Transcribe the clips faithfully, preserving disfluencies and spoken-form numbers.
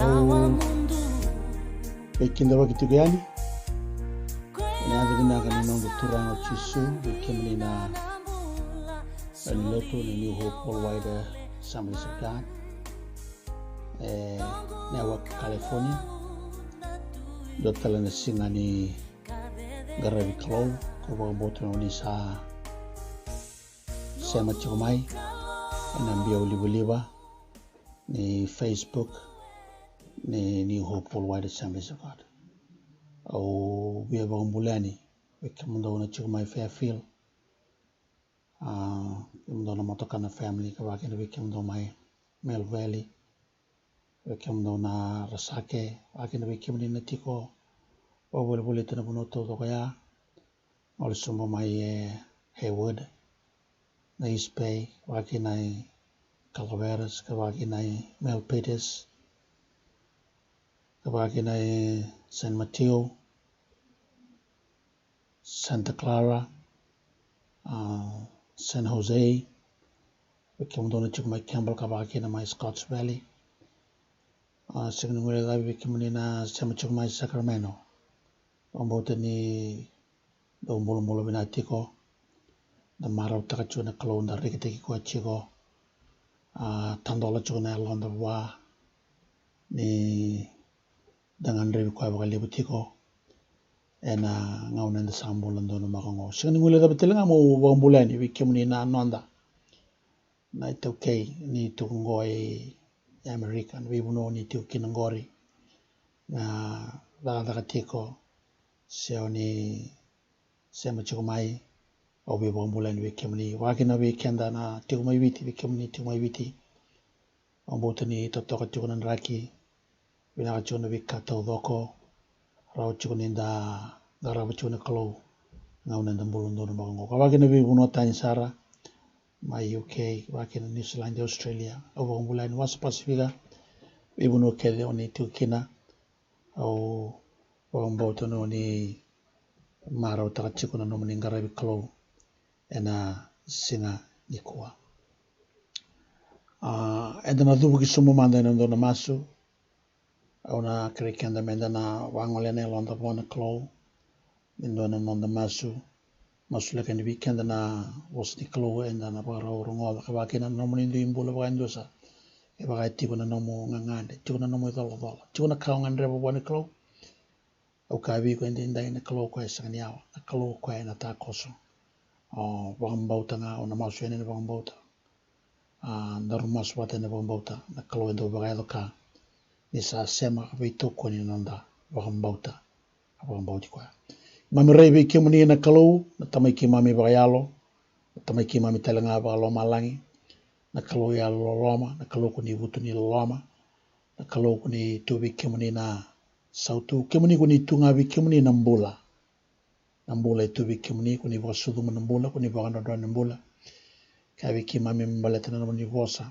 Au veikidavaki tiko yani ena yaca vinaka ni noda Turaga o Jisu vei kemuni na valenilotu ni New Hope Worldwide Assemblies of God e Newark, California. Dua tale na siga ni qaravi Kalou, kau vakabauta ni sa sema tiko mai ena biau livaliva ni Facebook ni New Hope Worldwide Assemblies of God. Au via vakabula yani vei kemudou na tiko mai Fairfield, a, kemudou na Motokana family, ka vakakina vei kemudou mai Mill Valley, vei kemudou na Rasake, vakakina vei kemuni na tiko vakavolivolita na vanua taucoko ya. Gole sobu mai e Hayward, na East Bay, vakakina i Calaveras, ka vakakina i Milpitas, ka vakakina i San Mateo, Santa Clara, a, San Jose, vei kemudou na tiko mai Campbell, ka vakakina mai Scotts Valley. A, sega ni guilecavi vei kemuni na sema tiko mai Sacramento. Vakabauta ni dau bulabula vinaka tiko, da marautaka tiko na Kalou, da rekitaki koya tiko, a, tadola tiko na yaloda vua ni da gadrevi koya vakalevu tiko ena gauna eda sa bula donumaka oqo. Sega ni guilecava tale ga meu vakabula yani vei kemuni na noda na iTaukei ni tiko oqo e Amerika, na veivanua ni tiko kina oqori, na cakacaka tiko, se o ni sema tiko mai. Au via vakabula yani vei kemuni, vakakina vei keda na tiko mai Viti, vei kemuni tiko mai Viti. Au vakabauta ni totoka tiko na draki, vinaka tiko na veika taucoko, rawa tiko ni da qarava tiko na Kalou gauna eda bula donumaka oqo. Ka vakakina veivanua tani sara, mai U K, vakakina New Zealand, Australia. Au vakabula yani wasa Pasifika, veivanua kece o ni tiko kina. Au vakabauta ni o ni marautaka tiko na nomuni qaravi Kalou ena siga nikua. A, eda na cuvuki sobu mada ena dua na masu. Au na kerei keda meda na vagolea na yaloda vua na Kalou me dua na noda masu. Masulaka yani vei keda na vosa ni Kalou eda na vakarau rogoca, ka vakakina na nomuni dui bula vakayadusa. E vaka e tiko na nomu gagadre, tiko na nomu icolacola, tiko na ka o gadreva vua na Kalou. Au kaya vei iko edaidai, na Kalou koya e sega ni yawa, na Kalou koya ena takoso. O vakabauta ga, o na masu yani ena vakabauta. A, daru masu vata ena vakabauta, na Kalou e dau vakayaco ka. Ni sa sema ka veitokoni na noda vakabauta, a vakabauti koya. Keimami rai vei kemuni na Kalou, na Tamai keimami vakayalo, na Tamai keimami tale ga vakalomalagi, na Kalou yalololoma, na Kalou ko ni vutuniloloma, na Kalou ko ni tu vei kemuni na sautu, kemuni ko ni tu ga vei kemuni na bula. Na bula e tu vei kemuni, ko ni vakasucuma na bula, ko ni vakadrodro na bula. Kaya vei keimami me baleta na nomuni vosa.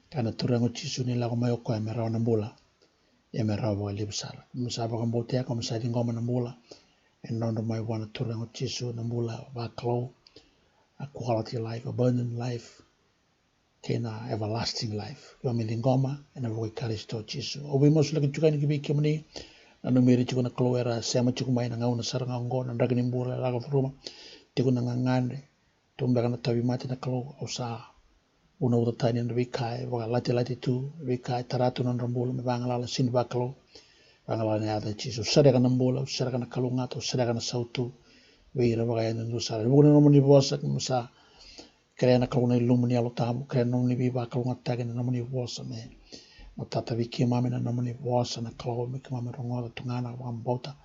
Kaya na Turaga o Jisu ni lako mai o koya me rawa na bula, ia me rawa vakalevu sara. Keimami sa vakabauta, keimami sa ciqoma na bula e drodro mai vua na Turaga o Jisu, na bula vakalou, a quality life, abundant life, kei na everlasting life. Keimami ciqoma ena vuku i Karisito Jisu. Au veimasulaki tiko yani ki vei kemuni na numeri tiko na Kalou era sema tiko mai na gauna sara ga oqo, na draki ni bula e lako curuma, tiko na gagadre, tu beka na tauvimate na Kalou. Au sa vunauca tani na veika e vakalatilati tu, veika e tara tu na nodra bula me vagalala, sega ni vakalou. Vagalala ena yaca i Jisu. Au sereka na bula, au sereka na kalougata, au sereka na sautu vei ira vakayadudua sara. Ena vuku ni nomuni vosa keimami sa kerea na Kalou na ilumu ni Yalo Tabu, kerea na nomuni veivakalougatataki, na nomuni vosa me matata vei keimami na nomuni vosa na Kalou, me keimami rogoca tu ga na vakabauta,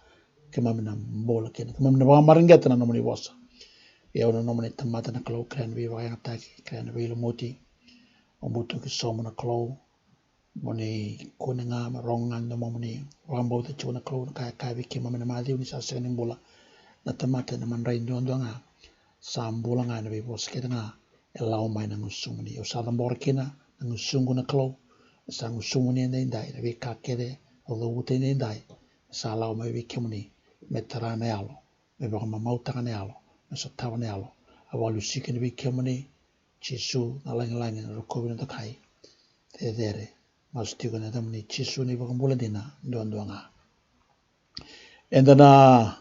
keimami na bula kina, keimami na vakamareqeta na nomuni vosa. Ia au na nomuni tamata na Kalou, kerea na veivakayagataki, kerea na veilumuti. Au butuki sobu na Kalou, mo ni kune ga me rogo ga na domomuni. Vakabauta tiko na Kalou na ka e kaya vei keimami na Maciu, ni sa sega ni bula na tamata ena madrai duadua ga, sa bula ga ena veivosa kece ga e lako mai na gusumuni. Au sa cabora kina na gusuqu na Kalou, me sa gusumuni edaidai, na veika kece au cavuta edaidai me sa lako mai vei kemuni, me tara na yalo, me vakamamautaka na yalo, me sotava na yalo. Au vakalusi kina vei kemuni Jisu, na lagilagi, na rokovi, na dokai, cecere, Masu tiko ena yacamuni Jisu na iVakabula dina duadua ga. Eda na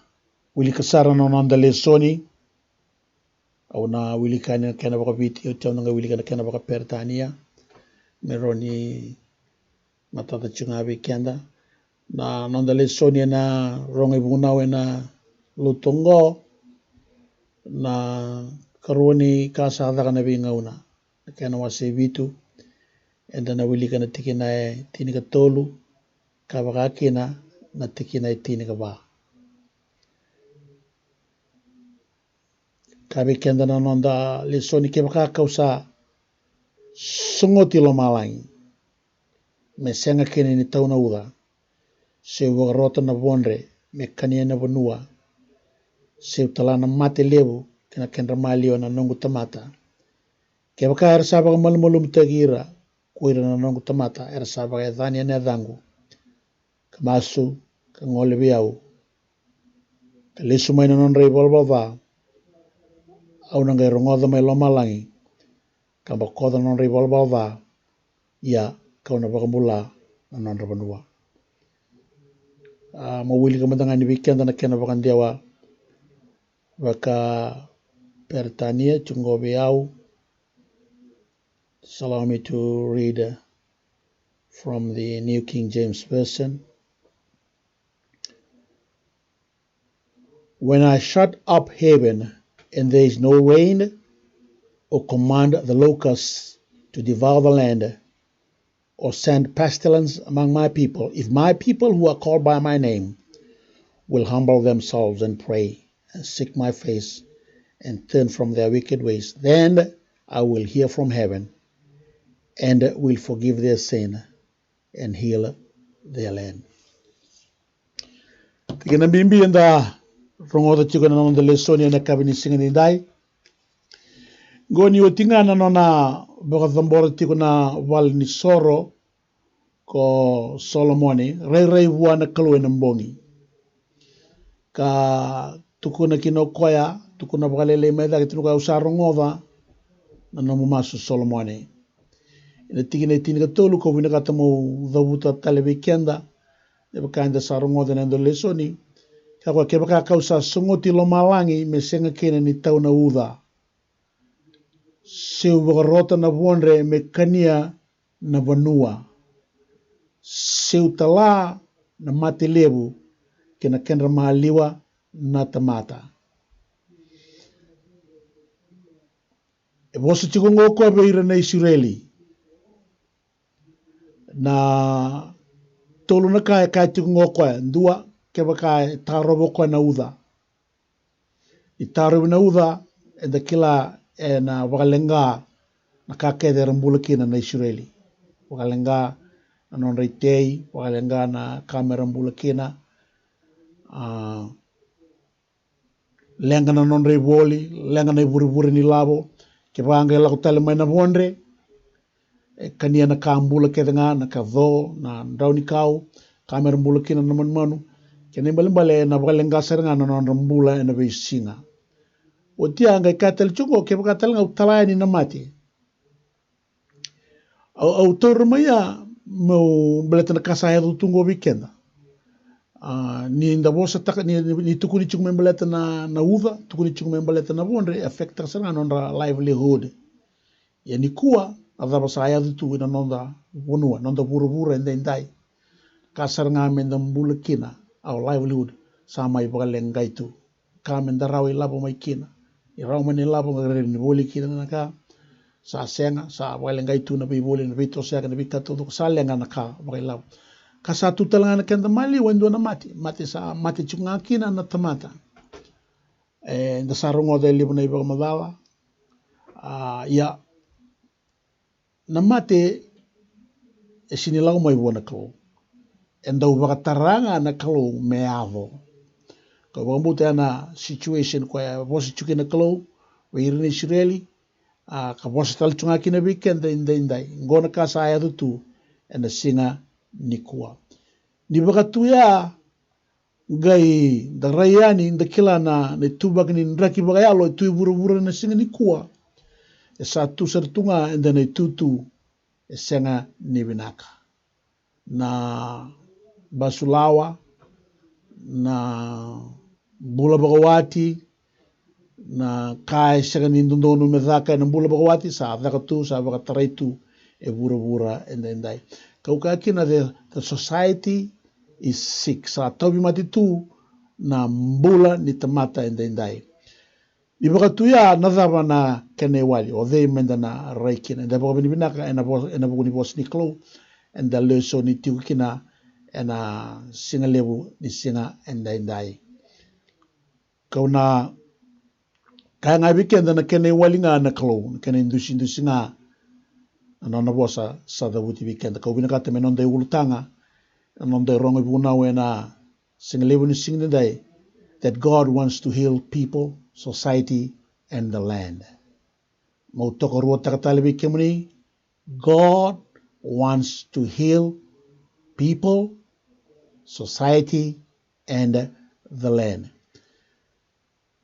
wilika sara na noda lesoni. Au na wilika yani na kena vakaViti, oti au na qai wilika na kena vakaPeritania me rawa ni matata tiko ga vei keda. Na noda lesoni ena rogo ivunau ena lotu oqo, na karua ni ka sa caka na veigauna, na kena wase e vitu. Eda na wilika na tikina e tinikatolu ka vaka kina na tikina e tinikava. Ka vei keda na noda lesoni: Kevaka kau sa sogoti lomalagi me sega kina ni tau na uca, seu vakarota na vodre me kania na vanua, seu tala na mate levu ki na kedra maliwa na noqu tamata, kevaka era sa vakamalumalumutaki ira ko ira na noqu tamata era sa vakayacani ena yacaqu, ka masu, ka gole vei au, ka lesu mai na nodra ivalavala ca, au na qai rogoca mai lomalagi ka bokoca na nodra ivalavala ca, ia kau na vakabula na nodra vanua. A, mo wilika mada ga ni vei keda na kena vakadewa vakaPeritania tiko qo vei au. Just allow me to read, uh, from the New King James Version. When I shut up heaven and there is no rain, or command the locusts to devour the land, or send pestilence among my people, if my people who are called by my name will humble themselves and pray and seek my face and turn from their wicked ways, then I will hear from heaven and will forgive their sin and heal their land. Tikina bibi eda rogoca tiko ena noda lesoni ena yakavi ni siga nidai. Qo ni oti ga na nona vakacabora tiko na valenisoro ko Solomoni, rairai vua na Kalou ena bogi, ka tukuna kina o koya, tukuna vakalailai mai cake, tukuna, au sa rogoca na nomu masu Solomoni. Ena tikina e tinikatolu, kau vinakata meu cavuta tale vei keda, me vaka eda sa rogoca ena noda lesoni. Kaya o koya, kevaka kau sa sogoti lomalagi me sega kina ni tau na uca, seu vakarota na vodre me kania na vanua, seu tala na mate levu ki na kedra maliwa na tamata. E vosa tiko qo o koya vei ira na Isireli. Na tolu na ka e kaya tiko qo o koya. Dua, kevaka e tarova o koya na uca. Ni tarovi na uca, eda kila ena vakaleqa na ka kece era bula kina na Isireli. Vakaleqa na nodra itei, vakaleqa na ka mera bula kina. A, leqa na nodra ivoli, leqa na ivurevure ni lavo. Kevaka qai lako tale mai na vodre, e kania na ka bula kece ga, na kaco, na drau ni kau, ka mera bula kina na manumanu. Kena ibalebale ena vakaleqa sara ga na nodra bula ena veisiga. Oti ya qai kaya tale tiko qo, kevaka tale ga au tala yani na mate, au, au taura mai ya meu baleta na ka sa yaco tu qo vei keda. A, ni da vosataka, ni, ni, ni tukuni tiko me baleta na, na uca, tukuni tiko me baleta na vodre, e affect-taka sara ga na nodra livelihood. Ia nikua, na cava sa yaco tu ena noda vanua, noda vuravura edaidai. Ka sara ga meda bula kina, our livelihood, sa mai vakaleqai tu. Ka meda rawa ilavo mai kina. Ni rawa mai na ilavo, qai rairai ni voli kina na ka. Sa sega, sa vakaleqai tu na veivoli, na veitosoyaki, na veika taucoko, sa leqa na ka vakailavo. Ka sa tu tale ga na keda maliwa e dua na mate. Mate sa mate tiko ga kina na tamata. E, da sa rogoca e levu na ivakamacala. A, ia, na mate e sega ni lako mai vua na Kalou. E dau vakatara ga na Kalou me yaco. Kau vakabauta ya na situation koya e vosa tiko kina na Kalou vei ira na Isireli, a, ka vosa tale tu ga kina vei keda edaidai. Qo na ka sa yaco tu ena siga nikua. Ni vakatu ya, qai da rai yani, da kila na, na ituvaki ni draki vakayalo e tu e vuravura ena siga nikua. E sa tu sara tu ga e dua na itutu e sega ni vinaka. na basulawa, na bula vakawati, na ka e sega ni dodonu me caka ena bula vakawati, sa caka tu, sa vakatarai tu e vuravura edaidai. Kau kaya kina, the, the society is sick. Sa tauvimate tu na bula ni tamata edaidai. Ni vakatuya, na cava na kena iwali, o cei meda na rai kina? Eda vakavinavinaka ena vo-, ena vuku ni vosa ni Kalou, eda lesoni tiko kina ena siga levu ni siga edaidai. Kau na kaya ga vei keda na kena iwali ga na Kalou, na kena idusidusi ga na nona vosa sa cavuti vei keda. Kau vinakata me noda iulutaga, na noda irogo ivunau ena siga levu ni siga edaidai, that God wants to heal people, society, and the land. Meu tokaruataka tale vei kemuni, God wants to heal people, society, and the land.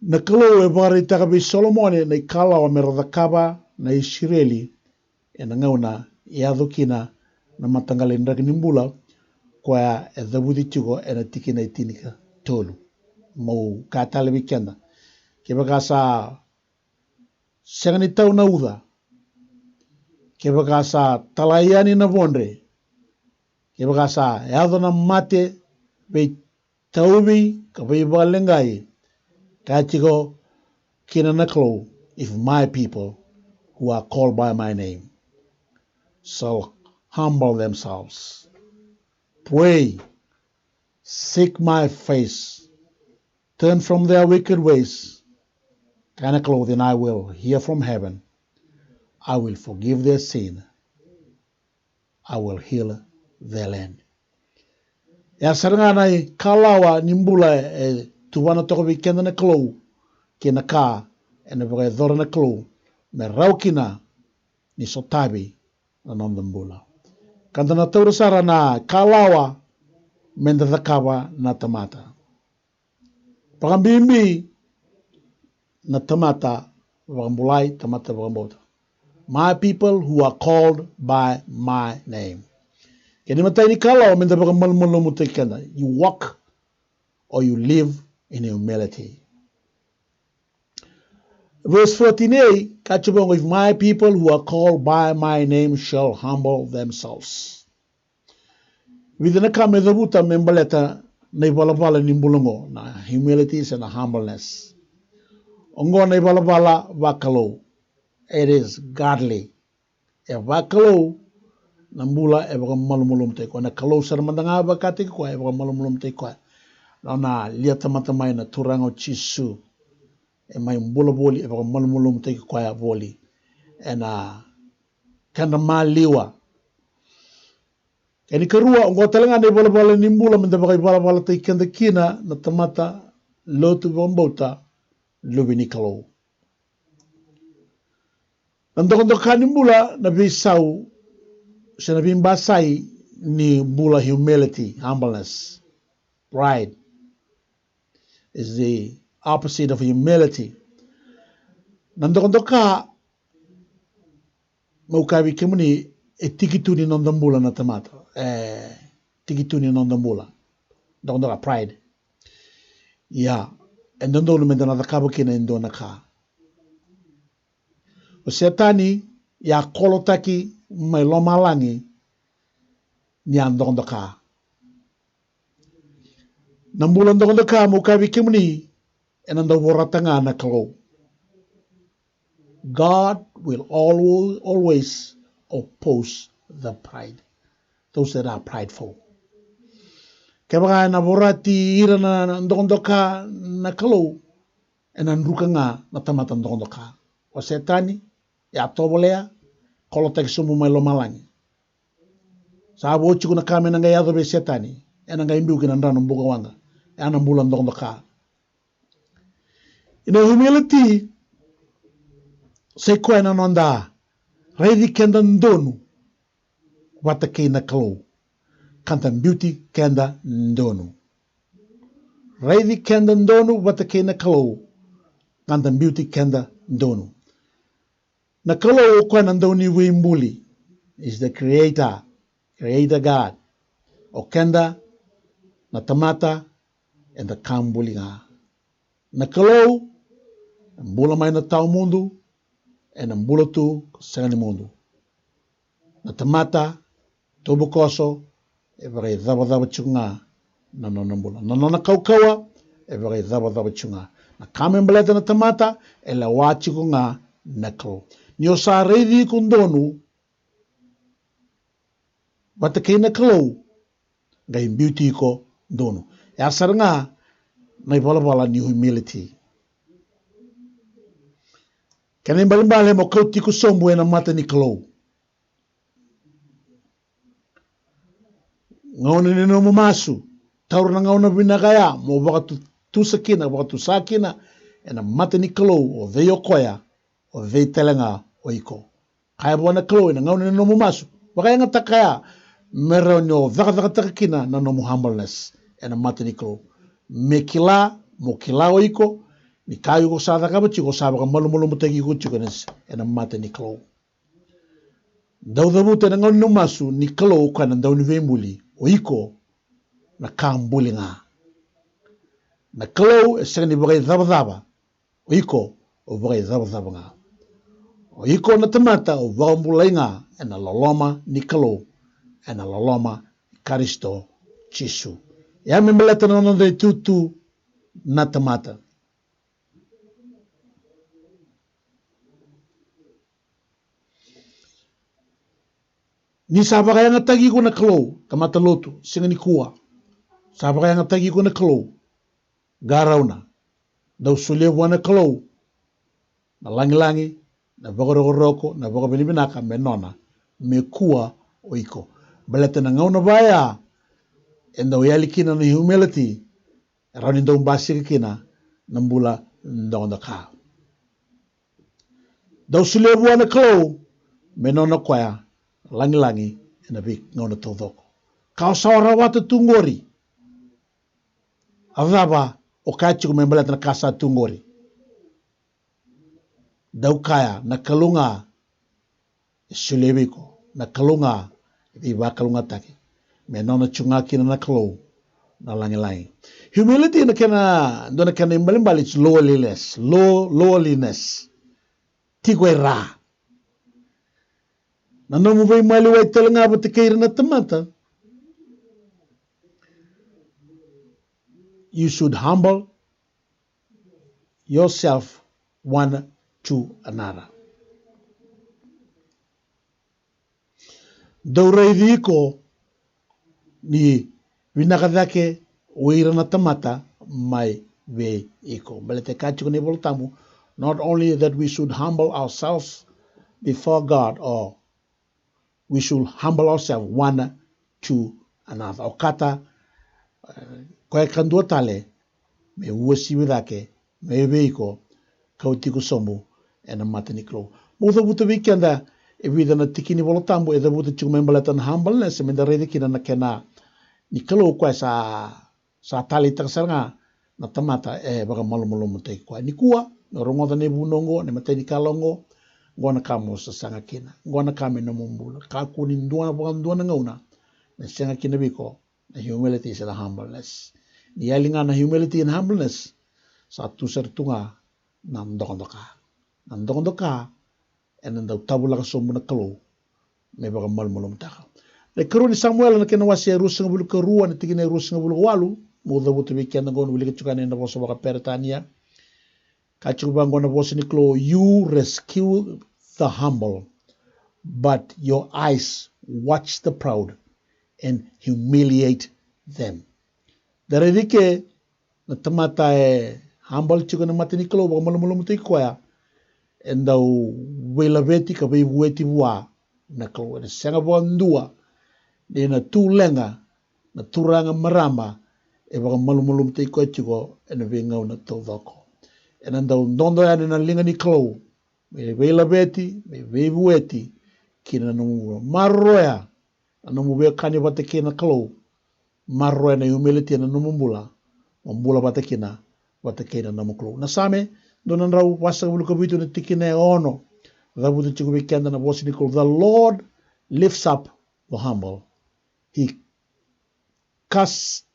Na Kalou e vakaraitaka vei Solomone na ikalawa me ra cakava na Isireli ena gauna e yaco kina na mataqali draki ni bula, koya e cavuti tiko ena tikina e tinikatolu. Meu kaya tale vei keda, kevaka sa sega ni tau na uca, kevaka sa talai yani na vodre, kevaka sa yaco na mate veitauvi ka veivakaleqai, kaya tiko kina na Kalou, "If my people who are called by my name shall humble themselves, pray, seek my face, turn from their wicked ways," kaya na Kalou, "then I will hear from heaven, I will forgive their sin, I will heal their land." E a sara ga na ikalawa ni bula e tuvana toka vei keda na Kalou, kei na ka ena vakayacora na Kalou me rawa kina ni sotavi na noda bula. Ka da na taura sara na ikalawa me da cakava na tamata. Vakabibi na tamata vakabulai, tamata vakabauta. "My people who are called by my name." Kena imatai ni kalawa me da vakamalumalumutaki keda. You walk or you live in humility. Verse fourteen A, kaya vaqo, "If my people who are called by my name shall humble themselves." Vica na ka me cavuta me baleta na ivalavala ni bula oqo, na humility se na humbleness. Oqo na ivalavala vakalou. It is godly. E vakalou na bula e vakamalumalumutaki koya. Na Kalou sara mada ga vakataki koya e vakamalumalumutaki koya. Na nona lia tamata mai na Turaga o Jisu, e mai bula voli, e vakamalumalumutaki koya voli ena kedra maliwa. Kena ikarua, oqo tale ga na ivalavala ni bula me da vakaivalavalataki keda kina na tamata lotu vakabauta, luve ni Kalou. Na dokadoka ni bula na veisau se na veibasai ni bula, humility, humbleness. Pride is the opposite of humility. Na dokadoka, meu kaya vei kemuni, e tiki tu ni noda bula na tamata. E tiki tu ni noda bula. Dokadoka, pride. Ia, e dodonu me da na cakava kina e dua na ka. O Setani e a kolotaki mai lomalagi ni a dokadoka. Na bula dokadoka, meu kaya vei kemuni, ena dau vorata ga na Kalou. God will alwa-, always oppose the pride, those that are prideful. Kevaka ena vorati ira na, na dokadoka na Kalou, ena druka ga na tamata dokadoka. O Setani e a tovolea, kolotaki sobu mai lomalagi. Sa vo tiko na ka me na qai yaco vei Setani, ena qai biu ki na drano bukawaqa. E a na bula dokadoka. Ena humility, sa i koya na noda raici keda donu vata kei na Kalou, ka da biuti keda donu. Raici keda donu vata kei na Kalou, ka da biuti keda donu. Na Kalou o koya na dauniveibuli, is the creator, creator God. O keda na tamata eda ka buli ga. Na Kalou e bula mai na tawa mudu, ena bula tu ko sega ni mudu. Na tamata tubukoso e vakaicavacava tiko ga na nona bula. Na nona kaukauwa e vakaicavacava tiko ga. Na ka me baleta na tamata e lewa tiko ga na Kalou. Ni o sa raici iko donu vata kei na Kalou, qai biuti iko donu. E a sara ga na ivalavala ni humility. Kena ibalebale mo kauti iko sobu ena mata ni Kalou. Gauna ni nomu masu, taura na gauna vinaka ya mo vakatutusa kina, vakatusa kina ena mata ni Kalou o cei o koya, o cei tale ga o iko. Kaya vua na Kalou ena gauna ni nomu masu, vakayagataka ya me rawa ni o cakacakataka kina na nomu humbleness ena mata ni Kalou. Me kila, mo kila o iko ni ka iko sa cakava tiko sa vakamalumalumutaki iko tiko ena, ena mata ni Kalou. Dau cavuta ena gauna ni nomu masu ni Kalou o koya na dauniveibuli, o iko na ka buli ga. Na Kalou e sega ni vakaicavacava, o iko o vakaicavacava ga. O iko na tamata o vakabulai ga ena loloma ni Kalou, ena loloma ni Karisito Jisu. E a me baleta na noda itutu na tamata. Ni sa vakayagataki iko na Kalou, tamata lotu, siga nikua. Sa vakayagataki iko na Kalou, qarauna, dau solia vua na Kalou na lagilagi, na vakarokoroko, na vakavinavinaka me nona, me kua o iko. Baleta na gauna vaya e dau yali kina na humility, e rawa ni dau basika kina na bula dokadoka. Dau solia vua na Kalou me nona o koya na lagilagi ena veigauna taucoko. Ka o sa rawata tu qori, a cava o kaya tiko me baleta na ka sa tu qori? Dau kaya na Kalou ga e solia vei iko, na Kalou ga e veivakalougatataki, me nona tu ga kina na Kalou na lagilagi. Humility na kena, dua na kena ibalebale, it's lowliness, low, lowliness. Tiko e ra. Na nomu veimaliwai tale ga vata kei ira na tamata. You should humble yourself one to another. Dau raici iko ni vinaka cake o ira na tamata mai vei iko. Baleta e kaya tiko na iVolatabu, not only that we should humble ourselves before God, or we should humble ourselves one to another. Okata, eh, koya kadua tale me uasivi cake mai vei iko, kauti iko sobu ena mata ni Kalou. Meu cavuta vei keda e vica na tiki ni iVolatabu e cavuta tiko me baleta na humbleness, me da raica kina na kena, ni Kalou koya sa, sa taleitaka sara ga na tamata e vakamalumalumutaki koya. Nikua, me rogoca na ivunau oqo, na imatai ni kala oqo, oqo na ka mo sasaga kina, oqo na ka me nomu bula. Kakua ni dua, vakadua na gauna me sega kina vei iko na humility se na humbleness. Ni yali ga na humility and humbleness, sa tu sara tu ga na dokadoka. Na dokadoka ena dau tavulaka sobu na Kalou me vakamalumalumutaka. Na ikarua ni Samuela na kena wase e ruasagavulu ka rua, na tikina e ruasagavulu ka walu, meu cavuta vei keda oqo, wilika tiko yani ena vosa vakaPeritania. Ka tiko vaqo na vosa ni Kalou, you rescue the humble, but your eyes watch the proud and humiliate them. Da raici ke na tamata e humble tiko ena mata ni Kalou, vakamalumalumutaki koya, e dau veilaveti ka veivueti vua na Kalou. Ena sega vakadua ni na tu leqa na turaga, marama e vakamalumalumutaki koya tiko ena veigauna taucoko. Ena dau dodo yani na liga ni Kalou me veilaveti, me veivueti kina na nomu bula. Maroroya na nomu veiwekani vata kei na Kalou. Maroroya na humility ena nomu bula, mo bula vata kina vata kei na nomu Kalou. Na Same dua na drau vasagavulu ka vitu, na tikina e ono, cavuta tiko vei keda na vosa ni Kalou, the Lord lifts up the humble, he cast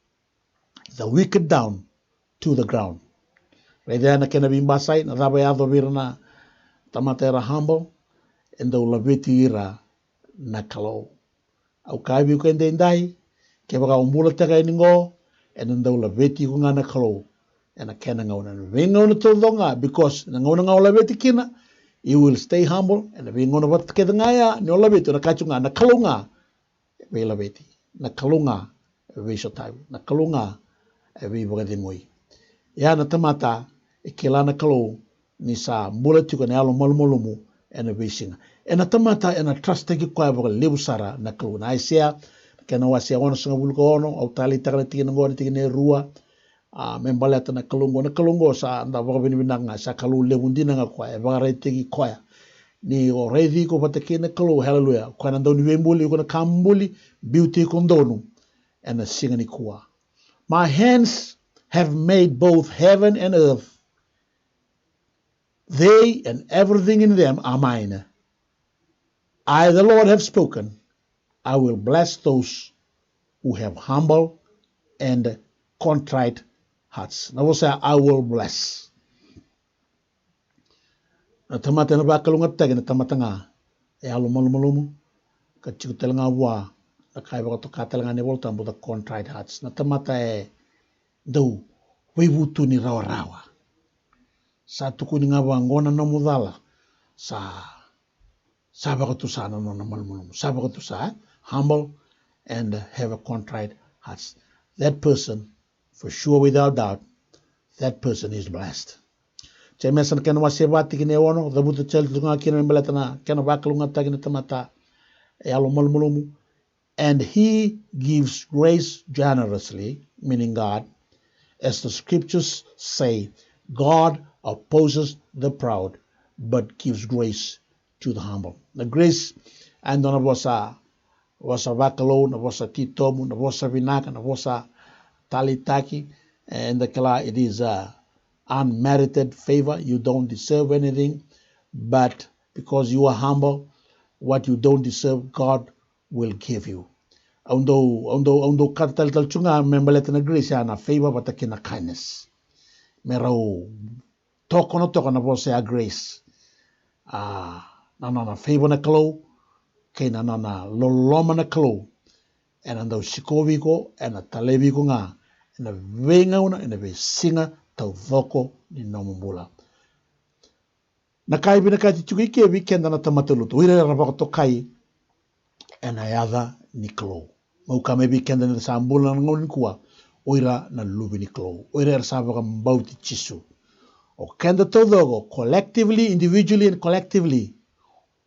the wicked down to the ground. Raica na kena veibasai, na cava e yaco vei ira na tamata era humble, e dau laveti ira na Kalou. Au kaya vei iko edaidai, kevaka o bulataka yani qo, ena dau laveti iko ga na Kalou ena kena gauna. Ena veigauna taucoko ga, because na gauna ga o laveti kina, you will stay humble. Ena veigauna vata kece ga ya ni o laveti, o na kaya tu ga na Kalou ga e veilaveti, na Kalou ga e veisotavi, na Kalou ga e veivakacegui. Ia na tamata e kila na Kalou ni sa bula tiko ena yalo malumalumu ena veisiga. Ena tamata ena trustaki koya vakalevu sara na Kalou. Na Aisea, kena wase onosagavulu ka ono, au taleitaka na tikina oqo, na tikina e rua. A, me baleta na Kalou oqo, na Kalou oqo sa da vakavinavinaka ga, sa Kalou levu dina ga koya, e vakaraitaki koya. Ni o raici iko vata kei na Kalou, hallelujah. Koya na Dauniveibuli, iko na ka buli, biuti iko donu ena siga nikua. My hands have made both heaven and earth. They and everything in them are mine. I, the Lord, have spoken. I will bless those who have humble and contrite hearts. Na vosa ya, I will bless. Na tamata ena vakalougatataki na tamata ga e yalo malumalumu, ka tiko tale ga vua na ka e vakatoka tale ga na iVolatabu, the contrite hearts. Na tamata e dau veivutuni rawarawa. Sa tukuni ga vua, qo na nomu cala. Sa, sa vakatusa na nona malumalumu. Sa vakatusa, eh? Humble and have a contrite hearts. That person, for sure, without doubt, that person is blessed. Jemesa na kena wase va, tikina e ono, cavuta tale tu ga kina me baleta na kena vakalougatataki na tamata e yalo malumalumu. And he gives grace generously, meaning God, as the scriptures say, God opposes the proud, but gives grace to the humble. Na grace, e dua na vosa, vosa vakalou, na vosa titobu, na vosa vinaka, na vosa taleitaki, and the kala, it is a unmerited favor. You don't deserve anything, but because you are humble, what you don't deserve, God will give you. Au dau, au dau, au dau kata tale tale tu ga me baleta na grace, ya na favor vata kei na kindness. Me rau toka na, toka na vosa ya grace. A, na nona favor na Kalou, kei na nona loloma na Kalou, ena dau sikovi iko, ena talevi iko ga ena veigauna, ena veisiga taucoko ni nomu bula. Na ka e vinakati tiko i ke vei keda na tamata lotu, o ira era vakatokai ena yaca ni Kalou. Meu kaya mai vei keda ni da sa bula na gauna nikua, o ira na luve ni Kalou, o ira era sa vakabauti Jisu. O keda taucoko, collectively, individually and collectively,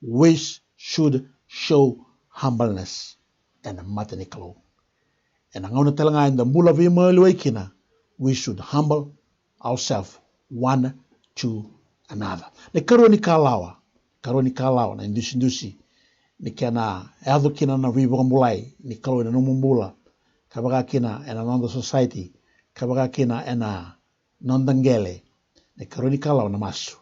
we should show humbleness ena mata ni Kalou. Ena gauna tale ga eda bula veimaliwai kina, we should humble ourselves one to another. Na ikarua ni kalawa, ikarua ni kalawa, na idusidusi ni kena yaco kina na veivakabulai ni Kalou ena nomu bula, ka vaka kina ena noda society, ka vaka kina ena noda qele. Na ikarua ni kalawa na masu.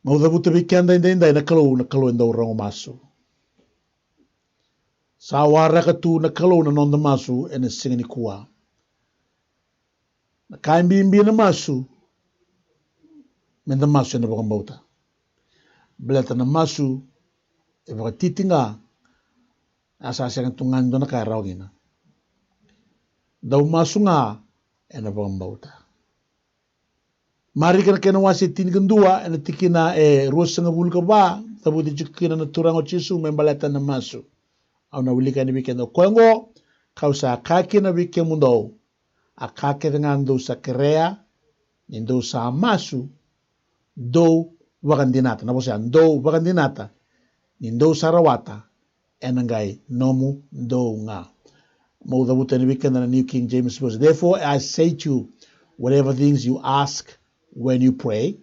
Meu cavuta vei keda edaidai, na Kalou, na Kalou e dau rogo masu. Sa waraka tu na Kalou na noda masu ena siga nikua. Na ka e bibi na masu, meda masu ena vakabauta. Baleta na masu e vakatitiqa, a sa sega tu ga ni dua na ka e rawa kina. Dau masu ga ena vakabauta. Marika na kena wase tinikadua, ena tikina e ruasagavulu ka va, cavuti tiko kina na Turaga o Jisu me baleta na masu. Au na wilika yani vei keda. O koya oqo kau sa kaya kina vei kemudou, a ka kece ga dou sa kerea, ni dou sa masu, dou vakadinata. Na vosa ya, dou vakadinata, ni dou sa rawata, ena qai nomudou ga. Meu cavuta yani vei keda na New King James Version. Therefore I say to you, whatever things you ask when you pray,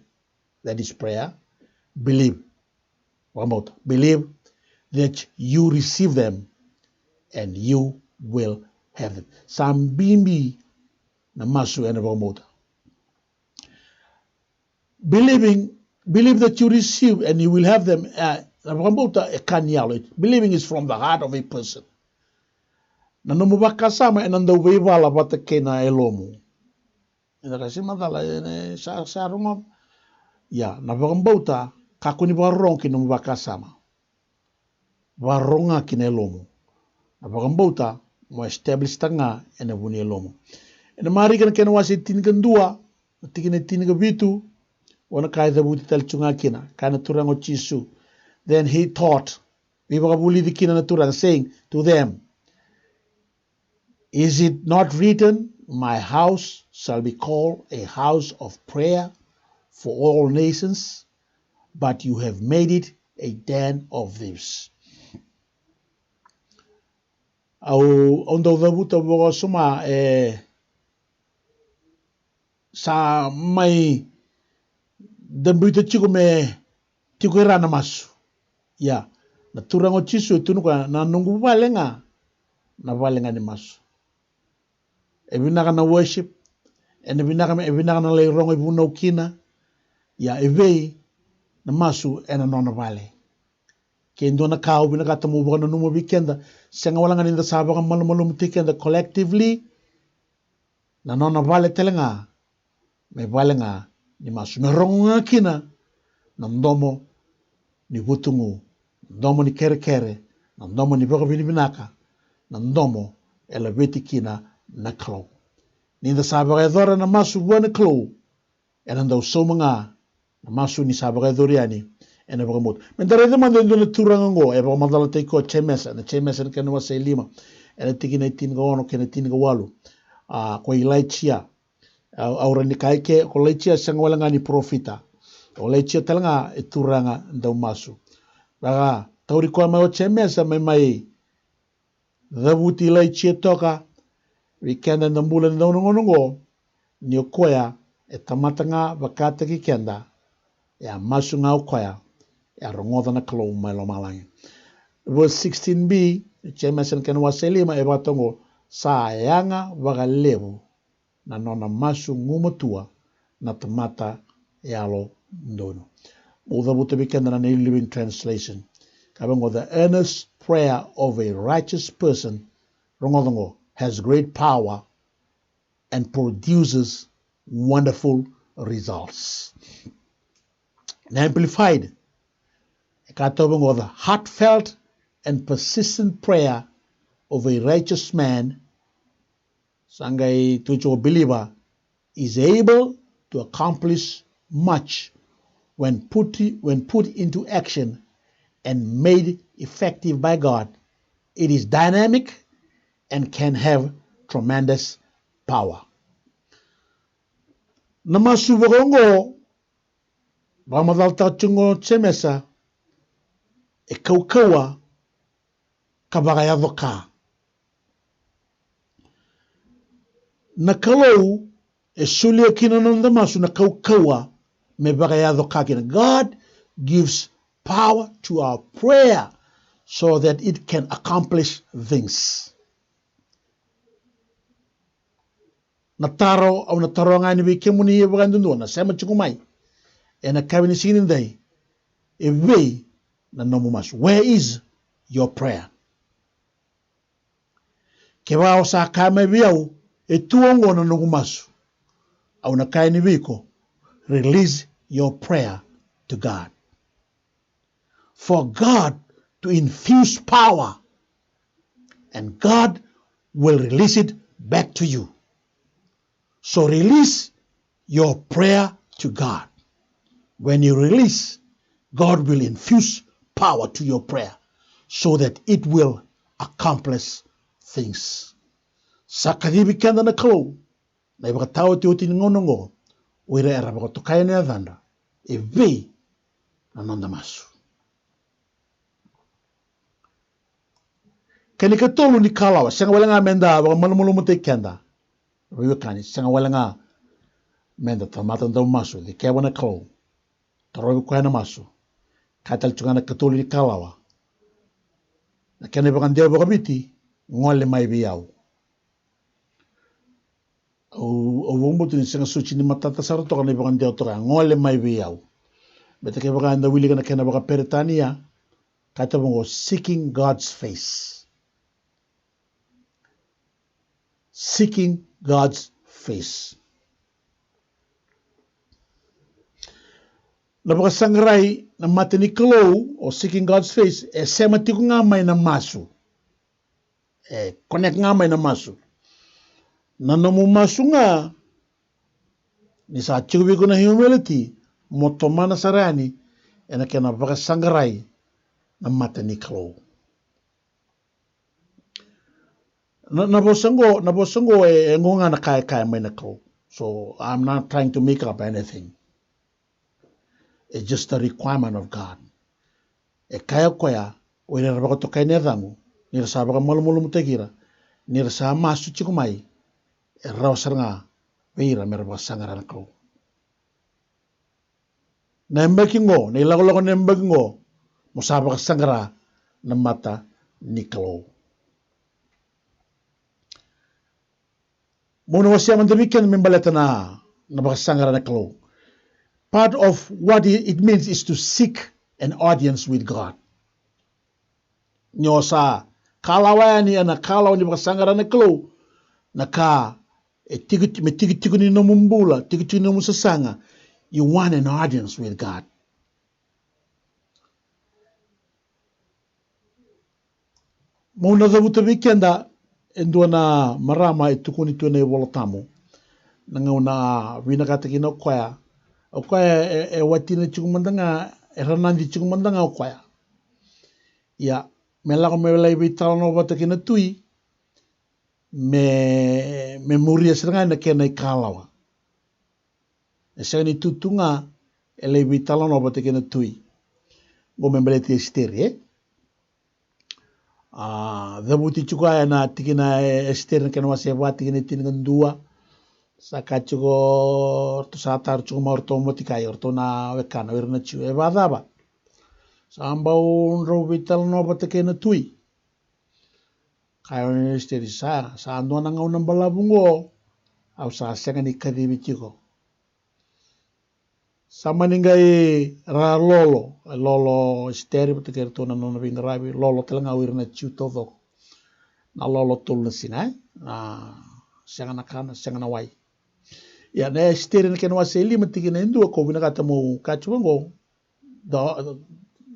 that is prayer, believe. Vakabauta. Believe that you receive them and you will have them. Sa bibi na masu ena vakabauta. Believing, believe that you receive and you will have them, uh, Na vakabauta e ka ni yalo. Believing is from the heart of a person. Na nomu vakasama ena dau veivala vata kei na yalomu. Eda kasi macala ena sa sa rogo. Ia, na vakabauta, kakua ni vakarorogo ki na nomu vakasama. Vakarorogo ga ki na yalomu. Na vakabauta mo establish taka ga ena vu ni yalomu. Ena Marika na kena wase tinikadua, na tikina e tinikavitu, o na ka e cavuti tale tu ga kina, kaya na Turaga o Jisu. Then he taught, veivakavulici kina na Turaga, saying to them, "Is it not written, 'My house shall be called a house of prayer for all nations'? But you have made it a den of thieves.'" Au, au dau cavuta vakasoma, e, sa mai dabuita tiko me tiko i ra na masu. Ia, na Turaga o Jisu e tukuna o koya, na noqu vale ga, na vale ga ni masu. E vinaka na worship, ena vinaka me, e vinaka na lai rogo ivunau kina. Ia, e vei na masu ena nona vale? Ke dua na ka au vinakata meu vakananuma vei keda, sega wale ga ni da sa vakamalumalumutaki keda collectively, na nona vale tale ga me vale ga ni masu, me rogo ga kina na domo ni vutugu, na domo ni kerekere, na domo ni vakavinavinaka, na domo e laveti kina na Kalou. Ni da sa vakayacora na masu vua na Kalou, ena dau sauma ga na masu ni sa vakayacori yani ena vakabauta. Me da raica mada e dua na turaga oqo e vakamacalataki koya o Jemesa, na Jemesa na kena wase e lima, ena tikina e tinikaono kei na tinikawalu. A, ko Ilaija, a, au rawa ni kaya ke, ko Ilaija sega wale ga ni parofita. O Ilaija tale ga e turaga dau masu. Ra tauri koya mai o Jemesa me mai cavuti Ilaija toka vei keda eda bula ena dau na gauna oqo, ni o koya e tamata ga vakataki keda, e a masu ga o koya, e a rogoca na Kalou mai lomalagi. Verse sixteen b, Jemesa na kena wase e lima, e vakatoqo, sa yaga vakalevu na nona masu gumatua na tamata yalododonu. Meu cavuta vei keda na New Living Translation. Ka vaqo, the earnest prayer of a righteous person, rogoca qo, has great power and produces wonderful results. Na Amplified, e ka toka vaqo, the heartfelt and persistent prayer of a righteous man, sa qai tu tiko, believer, is able to accomplish much when put, when put into action and made effective by God. It is dynamic and can have tremendous power. Na masu vakaoqo, vakamacalataka tiko o Jemesa, e kaukauwa ka vakayaco ka. Na Kalou e solia kina na noda masu na kaukauwa me vakayaco ka kina. God gives power to our prayer so that it can accomplish things. Na taro au na taroga yani vei kemuni e vakayadudua na sema tiko mai ena yakavi ni siga nidai, e vei na nomu masu? Where is your prayer? Kevaka o sa kaya mai vei au, e tu oqo na noqu masu, au na kaya yani vei iko, release your prayer to God. For God to infuse power, and God will release it back to you. So release your prayer to God. When you release, God will infuse power to your prayer so that it will accomplish things. Sa kacivi keda na Kalou na ivakataotioti ni gauna oqo, o ira era vakatokai na yacadra, e vei na noda masu? Kena ikatolu ni kalawa, sega wale ga me da vakamalumalumutaki keda, veiwekani, sega wale ga me da tamata dau masu, cikeva na Kalou, tarovi koya na masu. Ka tale tu ga na ikatolu ni kalawa, na kena ivakadewa vakaviti, gole mai vei au. Au, au vakabauta ni sega soti ni matata sara toka na ivakadewa toka ya, gole mai vei au. Baleta kevaka eda wilika na kena vakaperitania, Ata vaqo, seeking God's face. Seeking God's face. Na vakasaqarai na mata ni Kalou, o seeking God's face, e sema tiko ga mai na masu. E connect ga mai na masu. Na nomu masu ga, ni sa tiko vei iko na humility, mo tomana sara yani ena kena vakasaqarai na mata ni Kalou. Na, na vosa qo, na vosa qo e, e qo ga na ka e kaya mai na Kalou. So I'm not trying to make up anything. It's just a requirement of God. E kaya o koya, o ira era vakatokai na yacaqu, ni ra sa vakamalumalumutaki ira, ni ra sa masu tiko mai, e rawa sara ga vei ira me ra vakasaqara na Kalou. Na yabaki qo, na ilakolako na yabaki qo, mo sa vakasaqara na mata ni Kalou. Mo na wasea mada vei keda me baleta na, na vakasaqara na Kalou. Part of what i- it means is to seek an audience with God. Ni o sa kalawa yani ena kalawa ni vakasaqara na Kalou, na ka e tiki, me tikitiki ni nomu bula, tikitiki ni nomu sasaga, you want an audience with God. Mo na cavuta vei keda e dua na marama e tukuni tu ena iVola Tabu. Na gauna a vinakata kina o koya, o koya e, e watina tiko mada ga, e ranadi tiko mada ga o koya. Ia, me lako me lai veitalanoa vata kei na tui, me, me muria sara ga na kena ikalawa. E sega ni tu tu ga, e lai veitalanoa vata kei na tui. Qo me baleti Esiteri, e? A, cavuti tiko ena tikina e Esiteri na kena wase e va, tikina e tinikadua. Sa ka tiko, ratou sa taro tiko mai o ratou o Motikai, o ratou na wekana, o ira na Jiu. E vakacava? Sa bau drau veitalanoa vata kei na tui. Kaya o Esiteri, sa, sa dua na gauna balavu qo, au sa sega ni kacivi tiko. Sa mani qai ra lolo, lolo Esiteri vata kei ratou na nona veiqaravi, lolo tale ga o ira na Jiu taucoko. Na lolo tolu na siga, e? Na sega na kana, sega na wai. Ia, na Esiteri na kena wase e lima, tikina e dua, ko vinakata mo kaya tiko qo, da, da,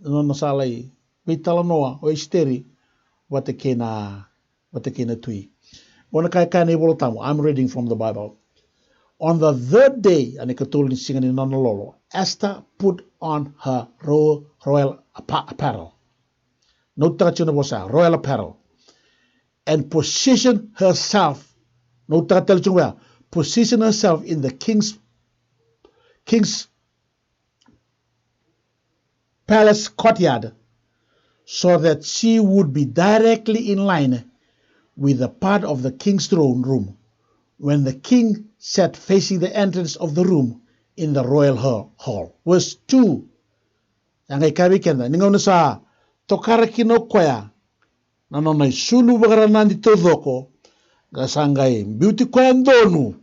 nona sa lai veitalanoa o Esiteri vata kei na, vata kei na tui. Qo na ka e kaya na iVola Tabu, I'm reading from the Bible. On the third day, ena ikatolu ni siga ni nona lolo, Esther put on her ro-, royal appa-, apparel. Note taka tiko na vosa, royal apparel. And position herself, note taka tale tiko ya, position herself in the king's, king's palace courtyard, so that she would be directly in line with the part of the king's throne room, when the king sat facing the entrance of the room in the royal hall. Hall. Verse two. Ia qai kaya vei keda, ni gauna sa tokara kina o koya na nona isulu vakaranadi taucoko, qai sa qai biuti koya donu.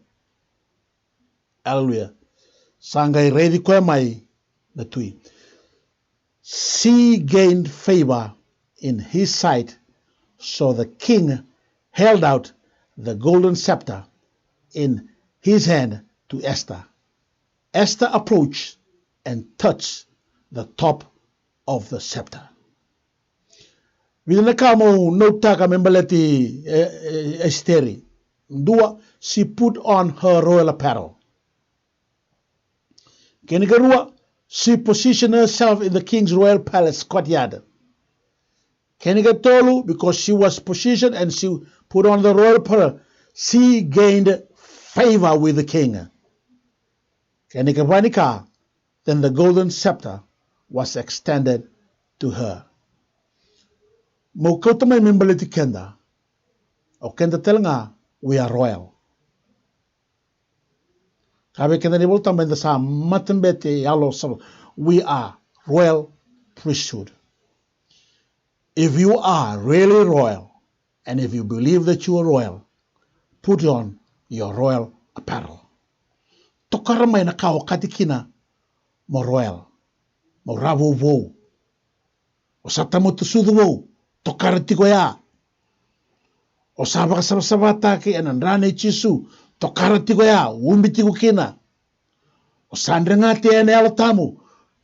Aleluya. Sa qai raici koya mai na tui. She gained favor in his sight, so the king held out the golden scepter in his hand to Esther. Esther approached and touched the top of the scepter. Vica na ka mo note taka me baleti, e, e, Esiteri. Dua, she put on her royal apparel. Kena ikarua, she positioned herself in the king's royal palace courtyard. Kena ikatolu, because she was positioned and she put on the royal apparel, she gained favor with the king. Kena ikava ni ka, then the golden scepter was extended to her. Mo kauta mai me baleti keda. O keda tale ga, we are royal. Kaya vei keda na iVola Tabu, eda sa matabete yalo sa, we are royal priesthood. If you are really royal, and if you believe that you are royal, put on your royal apparel. Tokara mai na ka o kati kina mo royal, mo ravouvou. O sa tamata sucu vou, tokara tiko ya. O sa vakasavasavataki ena dra nei Jisu, tokara tiko ya, ubi tiko kina. O sa dregati ena Yalo Tabu,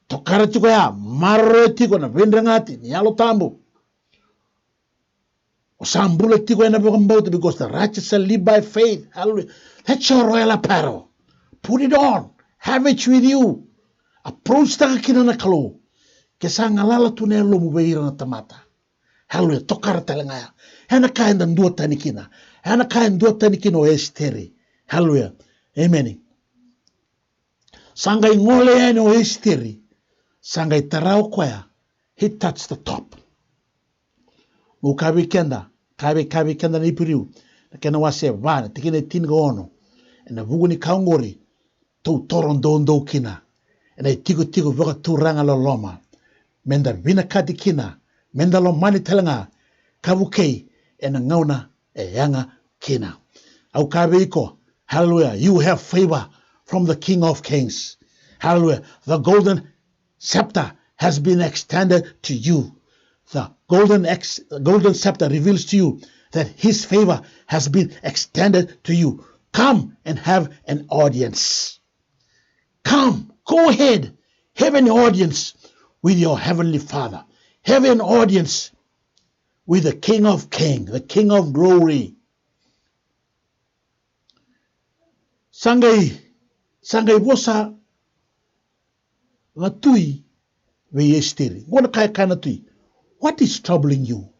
tokara tiko ya, maroroya tiko na veidregati ni Yalo Tabu. O sa bula tiko ena vakabauta, because the righteous shall live by faith. Hallelujah. That's your royal apparel. Put it on. Have it with you. Approach-taka kina na Kalou. Ke sa galala tu na yalomu vei ira na tamata. Hallelujah. Tokara tale ga ya. Ena ka eda duatani kina. Ena ka e duatani kina o Esiteri. Hallelujah. Amen. Sa qai gole yani o Esiteri. Sa qai tara o koya. He touched the top. Mo kaya vei keda, kaya vei, kaya vei keda na Iperiu, na kena wase va, na tikina e tinikaono. Ena vuku ni ka oqori, tou toro doudou kina ena itikotiko vakaturaga loloma, meda vinakati kina, meda lomani tale ga, ka vukei ena gauna e yaga kina. Au kaya vei iko, hallelujah, you have favor from the King of Kings. Hallelujah. The golden scepter has been extended to you. The golden, ex- golden scepter reveals to you that his favor has been extended to you. Come and have an audience. Come, go ahead, have an audience with your heavenly Father. Have an audience with the King of Kings, the King of Glory. Sa qai, sa qai vosa na tui vei Esiteri. Qo na ka e kaya na tui. What is troubling you?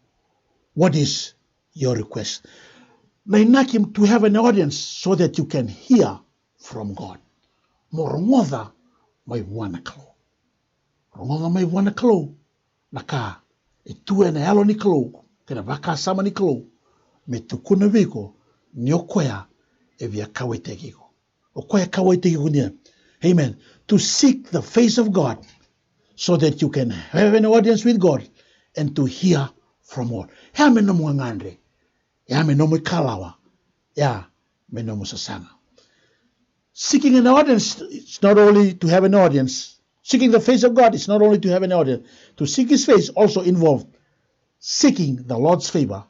What is your request? Na inaki, to have an audience so that you can hear from God. Mo rogoca mai vua na Kalou. Rogoca mai vua na Kalou na ka e tu ena yalo ni Kalou kei na vakasama ni Kalou, me tukuna vei iko ni o koya e via kauwaitaki iko. O koya e kauwaitaki iko. Amen. To seek the face of God so that you can have an audience with God and to hear from God. Ya me nomu gagadre. Ya me nomu ikalawa. Ya me nomu sasaga. Seeking an audience is not only to have an audience. Seeking the face of God is not only to have an audience. To seek his face also involved seeking the Lord's favor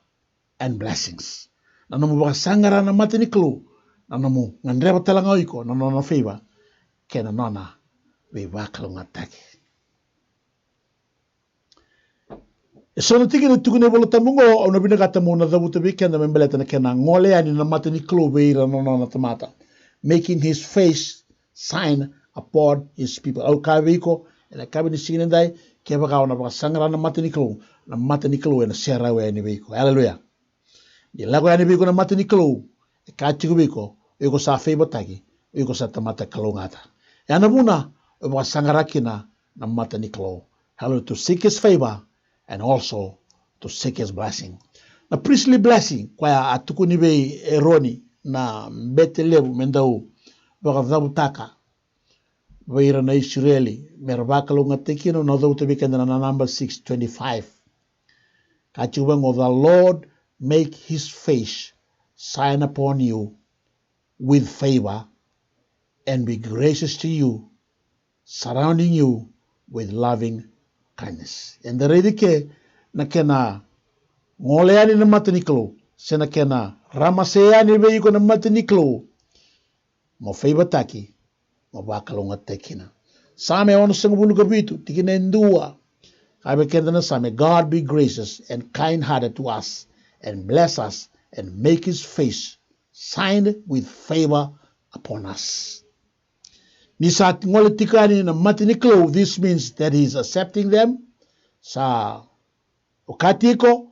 and blessings. Na nomu vakasaqara na mata ni Kalou, na nomu gadreva tale ga o iko na nona favor kei na nona veivakalougatataki. E so na tikina e tukuna na iVolatabu oqo, au na vinakata meu na cavuta vei keda me baleta na kena gole yani na mata ni Kalou vei ira na nona tamata. Making his face shine upon his people. Au kaya vei iko ena yakavi ni siga nidai, kevaka o na vakasaqara na mata ni Kalou, na mata ni Kalou ena serau yani vei iko. Aleluya. Ni lako yani vei iko na mata ni Kalou, e kaya tiko vei iko, o iko sa favour-taki, o iko sa tamata kalougata. Ya na vuna o vakasaqara kina na mata ni Kalou. Hallelujah, to seek his favour and also to seek his blessing. Na priestly blessing koya a tukuni vei Eroni na bete levu me dau vakacavutaka vei ira na Isireli me ra vakalougatataki kina, na cavuta vei keda na Number six twenty-five. Ka tiko vaqo, the Lord make his face shine upon you with favour and be gracious to you, surrounding you with loving kindness. Eda raica ke na kena gole yani na mata ni Kalou, se na kena ramase yani vei iko na mata ni Kalou, mo favour-taki, mo vakalougatataki kina. Same onosagavulu ka vitu, tikina e dua. Kaya vei keda na Same, God be gracious and kind-hearted to us and bless us and make his face shine with favour upon us. Ni sa gole tiko yani na mata ni Kalou, this means that he is accepting them. Sa okati iko,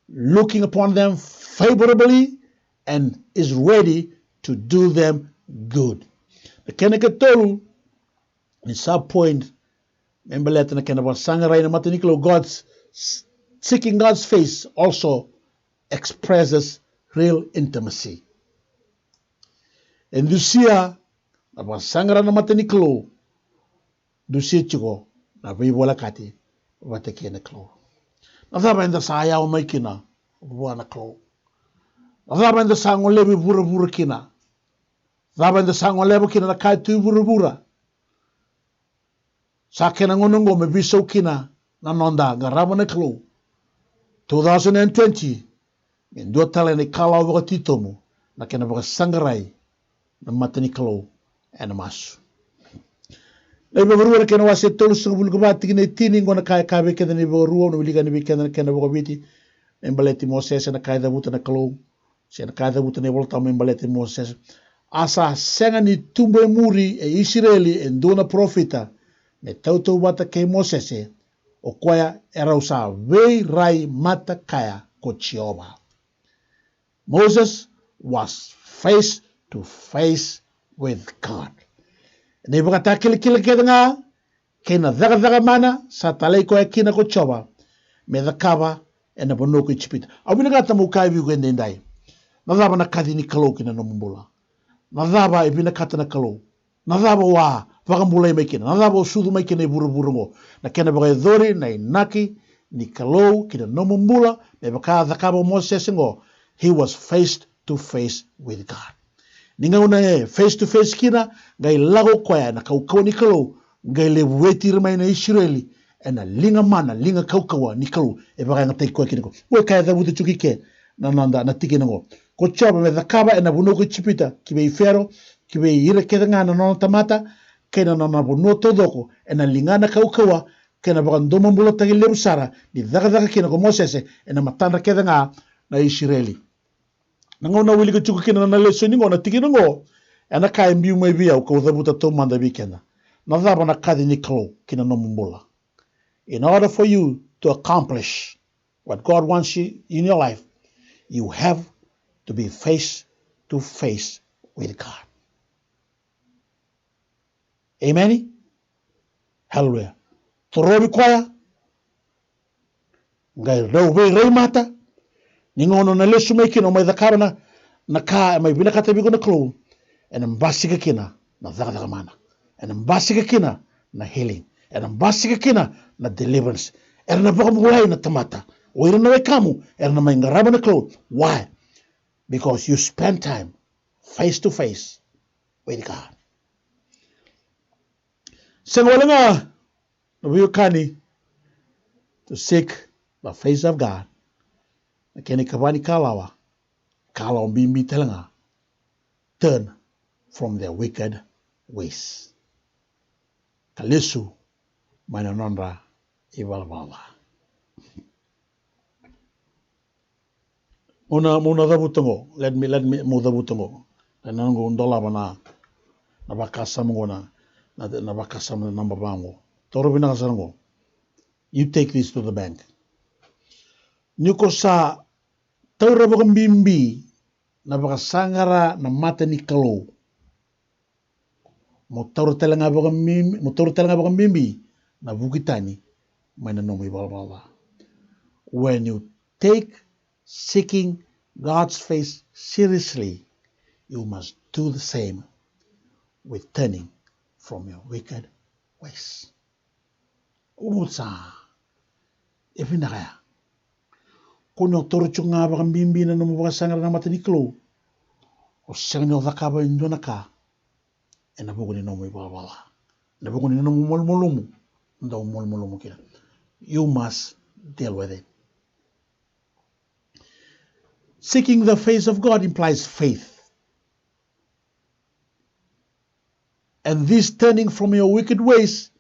looking upon them favourably and is ready to do them good. Na kena ikatolu ni sub-point me baleta na kena vakasaqarai na mata ni Kalou, God's, seeking God's face also expresses real intimacy. E dusia na vakasaqara na mata ni Kalou, dusia tiko na veivolekati vata kei na Kalou. Na cava eda sa yawa mai kina vua na Kalou? Na cava eda sa golevi vuravura kina? Cava eda sa goleva kina na ka e tu i vuravura? Sa kena gauna oqo me veisau kina na noda qarava na Kalou. Two thousand and twenty, me dua tale na ikalawa vakatitobu, na kena vakasaqarai na mata ni Kalou ena masu. Na iVakarua na kena wase tolusagavulu ka va tikina e tini, qo na ka e kaya vei keda na iVakarua, au na wilika yani vei keda na kena vakaviti, me baleti Mosese na ka e cavuta na Kalou, se na ka e cavuta na iVolatabu me baleti Mosese. A sa sega ni tubu e muri e Isireli e dua na parofita me tautauvata kei Mosese, o koya e rau sa veirai mata kaya ko Jiova. Moses was face to face with God. Na ivakatakilakila kece ga kei na cakacaka mana sa talai koya kina ko Jiova me cakava ena vanua ko Ijipita. Au vinakata meu kaya vei iko edaidai, na cava na kaci ni Kalou ki na nomu bula? Na cava e vinakata na Kalou? Na cava o a vakabulai mai kina? Na cava o sucu mai kina i vuravura oqo? Na kena vakayacori na inaki ni Kalou ki na nomu bula, me vaka a cakava o Mosese oqo, he was face to face with God. Ni gauna e face to face kina, qai lako koya ena kaukauwa ni Kalou, qai levueti ira mai na Isireli ena liga mana, liga kaukauwa ni Kalou e vakayagataki koya kina. Oqo e ka e cavuta tiko i ke na noda na tikina oqo. Ko Jiova me cakava ena vanua ko Ijipita, ki vei Fero, ki vei ira kece ga na nona tamata, kei na nona vanua taucoko, ena ligana kaukauwa kei na vakadomobulataki levu sara ni cakacaka kina ko Mosese ena matadra kece ga na Isireli. Na gauna au wilika tiko kina na lesoni oqo, na tikina oqo, ena ka e biu mai vei au kau cavuta taumada vei keda. Na cava na kaci ni Kalou ki na nomu bula? In order for you to accomplish what God wants you in your life, you have to be face to face with God. Amen. Hallelujah. Torovi koya, qai rau veirai mata. Ni gauna na lesu mai kina, o mai cakava na, na ka e mai vinakata vei iko na Kalou, ena basika kina na cakacaka mana, ena basika kina na healing, ena basika kina na deliverance. Era na vakabulai na tamata. O ira na wekamu era na mai qarava na Kalou. Why? Because you spend time face to face with God. Sega wale ga na veiwekani to seek the face of God. Na kena ikava ni kalawa, kalawa bibi tale ga, turn from their wicked ways. Ka lesu mai na nodra ivalavala ca. Mo na, mo na cavuta oqo. Let me, let me, mo cavuta oqo. Na noqu dolava na, na vakasama oqo, na, na, na vakasama na naba va oqo. Toro vinaka sara oqo. You take this to the bank. Ni ko sa taura vakabibi na vakasaqara na mata ni Kalou, mo taura tale ga vakabibi, mo taura tale ga vakabibi na vuki tani mai na nomu ivalavala ca. When you take seeking God's face seriously, you must do the same with turning from your wicked ways. Uca, e vinaka ya. Ko ni o taura tiko ga vakabibi na nomu vakasaqara na mata ni Kalou, o sega ni o cakava e dua na ka ena vuku ni nomu ivalavala ca, ena vuku ni nomu malumalumu, dau malumalumu kina. You must deal with it. Seeking the face of God implies faith. And this turning from your wicked ways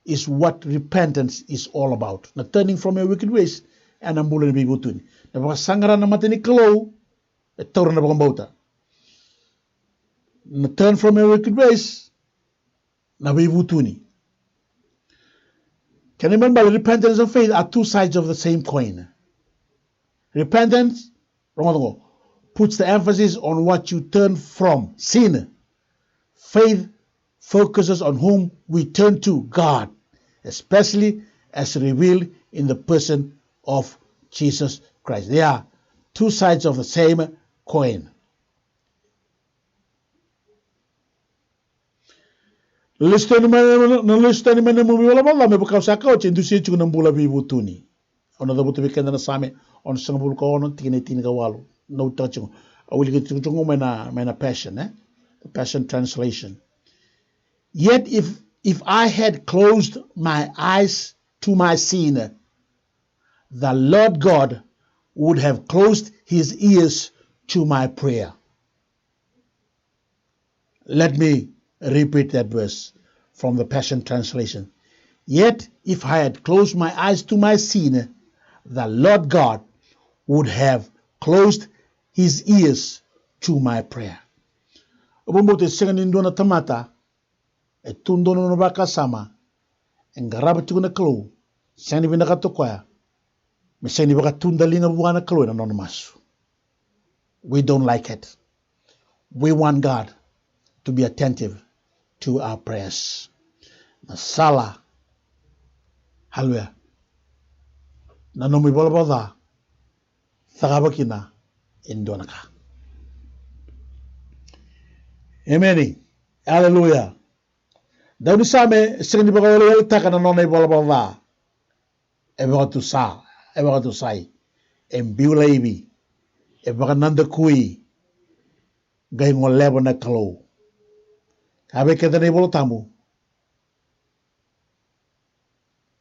is what repentance is all about. Na turning from your wicked ways, ena bula ni veivutuni. Na vakasaqara na mata ni Kalou, e taura na vakabauta. Na turn from your wicked ways, na veivutuni. Kena ibalebale, repentance and faith are two sides of the same coin. Repentance, rogoca oqo, puts the emphasis on what you turn from, sin. Faith focuses on whom we turn to, God, especially as revealed in the person of Jesus Christ. They are two sides of the same coin. Na lesu tani mai, na lesu tani mai na nomu ivalavala ca, me vaka au sa kaya oti, e dusia tiko na bula veivutuni. Au na cavuta vei keda na Same onosagavulu ka ono, tikina e tinikawalu. Note taka tiko. Au wilika tiko mai na, mai na Passion, e? The Passion Translation. Yet if, if I had closed my eyes to my sin, the Lord God would have closed his ears to my prayer. Let me repeat that verse from the Passion Translation. Yet, if I had closed my eyes to my sin, the Lord God would have closed his ears to my prayer. Au vakabauta e sega ni dua na tamata e tu donu na vakasama e qarava tiko na Kalou, sega ni vinakata o koya me sega ni vakatudaliga vua na Kalou ena nona masu. We don't like it. We want God to be attentive to our prayers. Na sala, haleluya, na nomu ivalavala ca cakava kina e dua na ka. Emeni. Aleluya. Daunisame e sega ni vakaweleweletaka na nona ivalavala ca. E vakatusa, e vakatusai, e biu laivi, e vakanadakui, qai goleva na Kalou. Ka vei keda na iVola Tabu,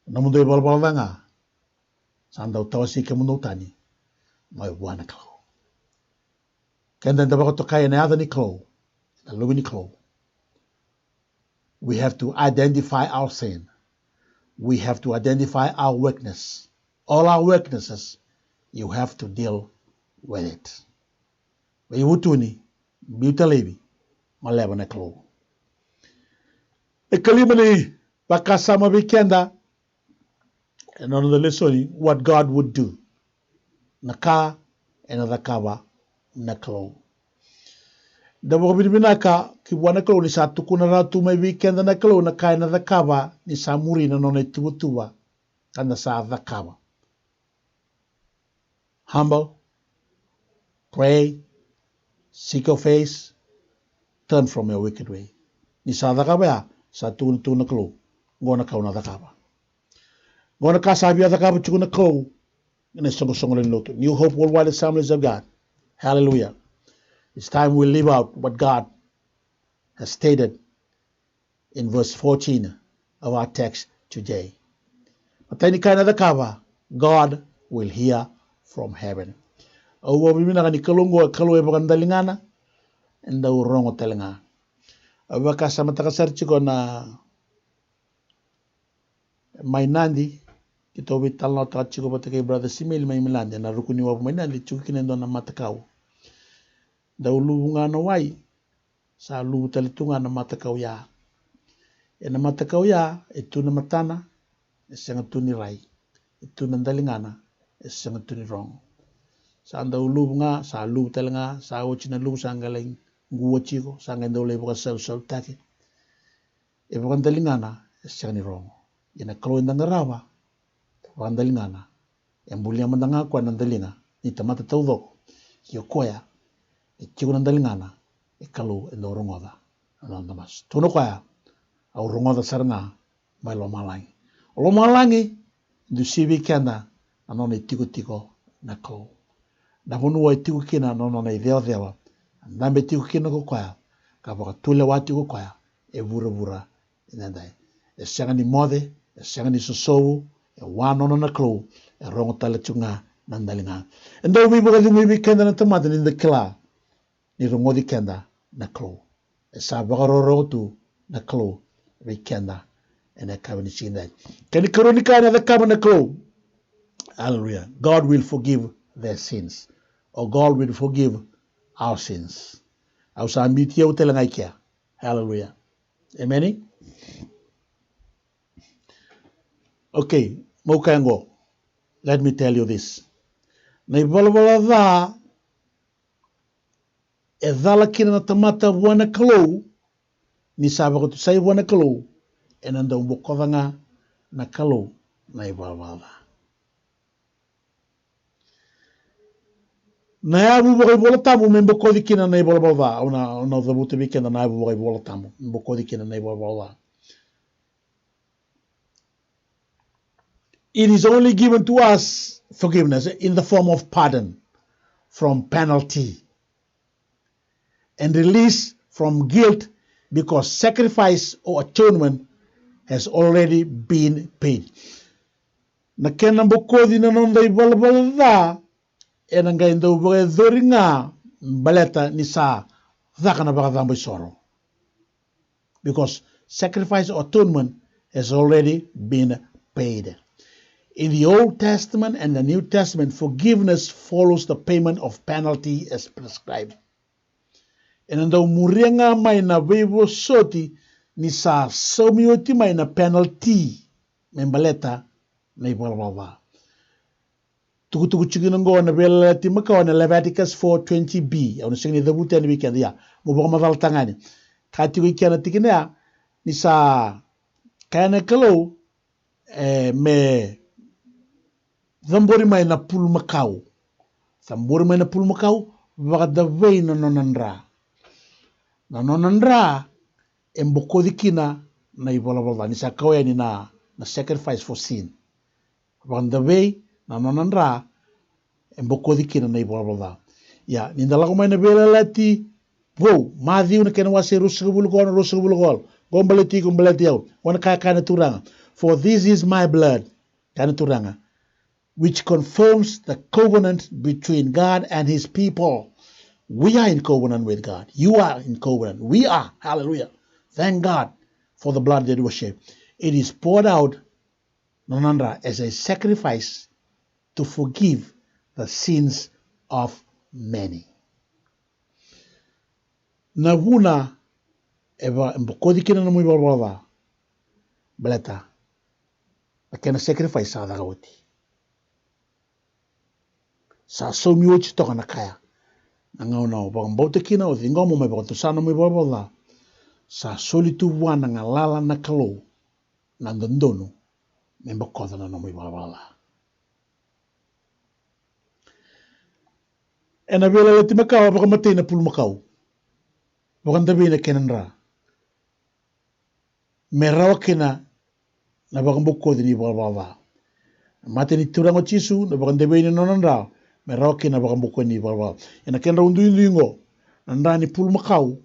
nomudou ivalavala ca ga sa dau tawasei kemudou tani mai vua na Kalou. Keda eda vakatokai ena yaca ni Kalou, ena luve ni Kalou. We have to identify our sin. We have to identify our weakness. All our weaknesses, you have to deal with it. Veivutuni, biuta laivi, goleva na Kalou. E kalima ni vakasama vei keda ena noda lesoni, what God would do. Na ka ena cakava na Kalou. Da vakavinavinaka ki vua na Kalou ni sa tukuna rawa tu mai vei keda na Kalou na ka ena cakava ni sa muri na nona ituvatuva ka da sa cakava. Humble, pray, seek your face, turn from your wicked way. Ni sa cakava ya, sa tukuna tu na Kalou, qo na ka au na cakava. Qo na ka sa via cakava tiko na Kalou ena isoqosoqo lewe ni lotu. New Hope Worldwide Assemblies of God. Hallelujah. It's time we live out what God has stated in verse fourteen of our text today. Matai ni ka ena cakava, God will hear from heaven. Au vakavinavinaka ni Kalou oqo e Kalou e vakadaligana, e dau rogo tale ga. Au vakasamataka sara tiko na mai Nadi, keitou veitalanoataka tiko vata kei brother Simeli mai Miladi, ena ruku ni wavu mai Nadi, tiko kina e dua na matakau. Dau luvu ga na wai, sa luvu tale tu ga na matakau ya. Ena matakau ya, e tu na matana, e sega tu ni rai. E tu na daligana, e sega tu ni rogo. Sa dau luvu ga, sa luvu tale ga, sa oti na luvu, sa qai lai qua tiko, sa qai dau lai vakasalusalutaki. E vakadaligana, e sega ni rogo. Ia na Kalou eda qarava, e vakadaligana, e bulia mada ga o koya na daliga ni tamata taucoko. Ia o koya e tiko na daligana, e Kalou e dau rogoca na noda masu. Tukuna o koya, au rogoca sara ga mai lomalagi. O lomalagi e dusi vei keda na nona itikotiko na Kalou. Na vanua e tiko kina na nona icewacewa, na dabe tiko kina ko koya, ka vakatulewa tiko ko koya e vuravura edaidai. E sega ni moce, e sega ni sosovu, e wanona na Kalou, e rogo tale tiko ga na daliga. E dau veivakacegui vei keda na tamata ni da kila ni rogoci keda na Kalou. E sa vakarorogo tu na Kalou vei keda ena yakavi ni siga edai. Kena ikarua ni ka ena cakava na Kalou. Hallelujah. God will forgive their sins. Or God will forgive our sins. Au sa biuti au tale ga i kea. Hallelujah. Emeni. Okay, meu kaya oqo. Let me tell you this. Na ivalavala ca e cala kina na tamata vua na Kalou, ni sa vakatusai vua na Kalou, ena dau bokoca ga na Kalou na ivalavala ca. Na yavu vakaivolatabu me bokoci kina na ivalavala ca, au na, au na cavuta vei keda na yavu vakaivolatabu me bokoci kina na ivalavala ca. It is only given to us forgiveness in the form of pardon from penalty and release from guilt because sacrifice or atonement has already been paid. Na kena bokoci na noda ivalavala ca ena qai dau vakayacori ga baleta ni sa caka na vakacabo isoro. Because sacrifice or atonement has already been paid. In the Old Testament and the New Testament, forgiveness follows the payment of penalty as prescribed. Ena dau muria ga mai na veivosoti ni sa saumi oti mai na penalty me baleta na ivalavala ca. Tukutuku tiko kina oqo na Veiyalayalati Makawa na Leviticus four twenty B. Au na sega ni cavuta yani vei keda, ia, mo vakamacalataka ga yani. Ka tiko i kena tikina ya, ni sa kaya na Kalou, e, me cabori mai na pulumakau. Cabori mai na pulumakau, vakadavei na nona dra. Na nona dra e bokoci kina na ivalavala ca, ni sa kau yani na, na sacrifice for sin. Vakadavei na nona dra e bokoci kina na ivalavala ca. Ia, ni da lako mai na Veiyalayalati Vou, Maciu na kena wase ruasagavulu ka ono, ruasagavulu ka ono. Qo baleti iko, baleti au. Qo na ka e kaya na Turaga. "For this is my blood," kaya na Turaga, "which confirms the covenant between God and his people." We are in covenant with God. You are in covenant. We are. Hallelujah. Thank God for the blood that was shed. "It is poured out," na nona dra, "as a sacrifice to forgive the sins of many." Na vuna e va-, e bokoci kina na nomu ivalavala ca, baleta na kena sacrifice sa caka oti. Sa saumi oti toka na kaya. Na gauna o vakabauta kina, o ciqoma, me vakatusa na nomu ivalavala ca, sa soli tu vua na galala na Kalou na dodonu me bokoca na nomu ivalavala ca. Ena Veiyalayalati Makawa, vakamatei na pulumakau, vakadavei na kena dra, me rawa kina na vakabokoci ni ivalavala ca. Na mate ni Turaga o Jisu, na vakadavei ni nona dra, me rawa kina na vakabokoci ni ivalavala ca. Ena kedrau duidui qo, na dra ni pulumakau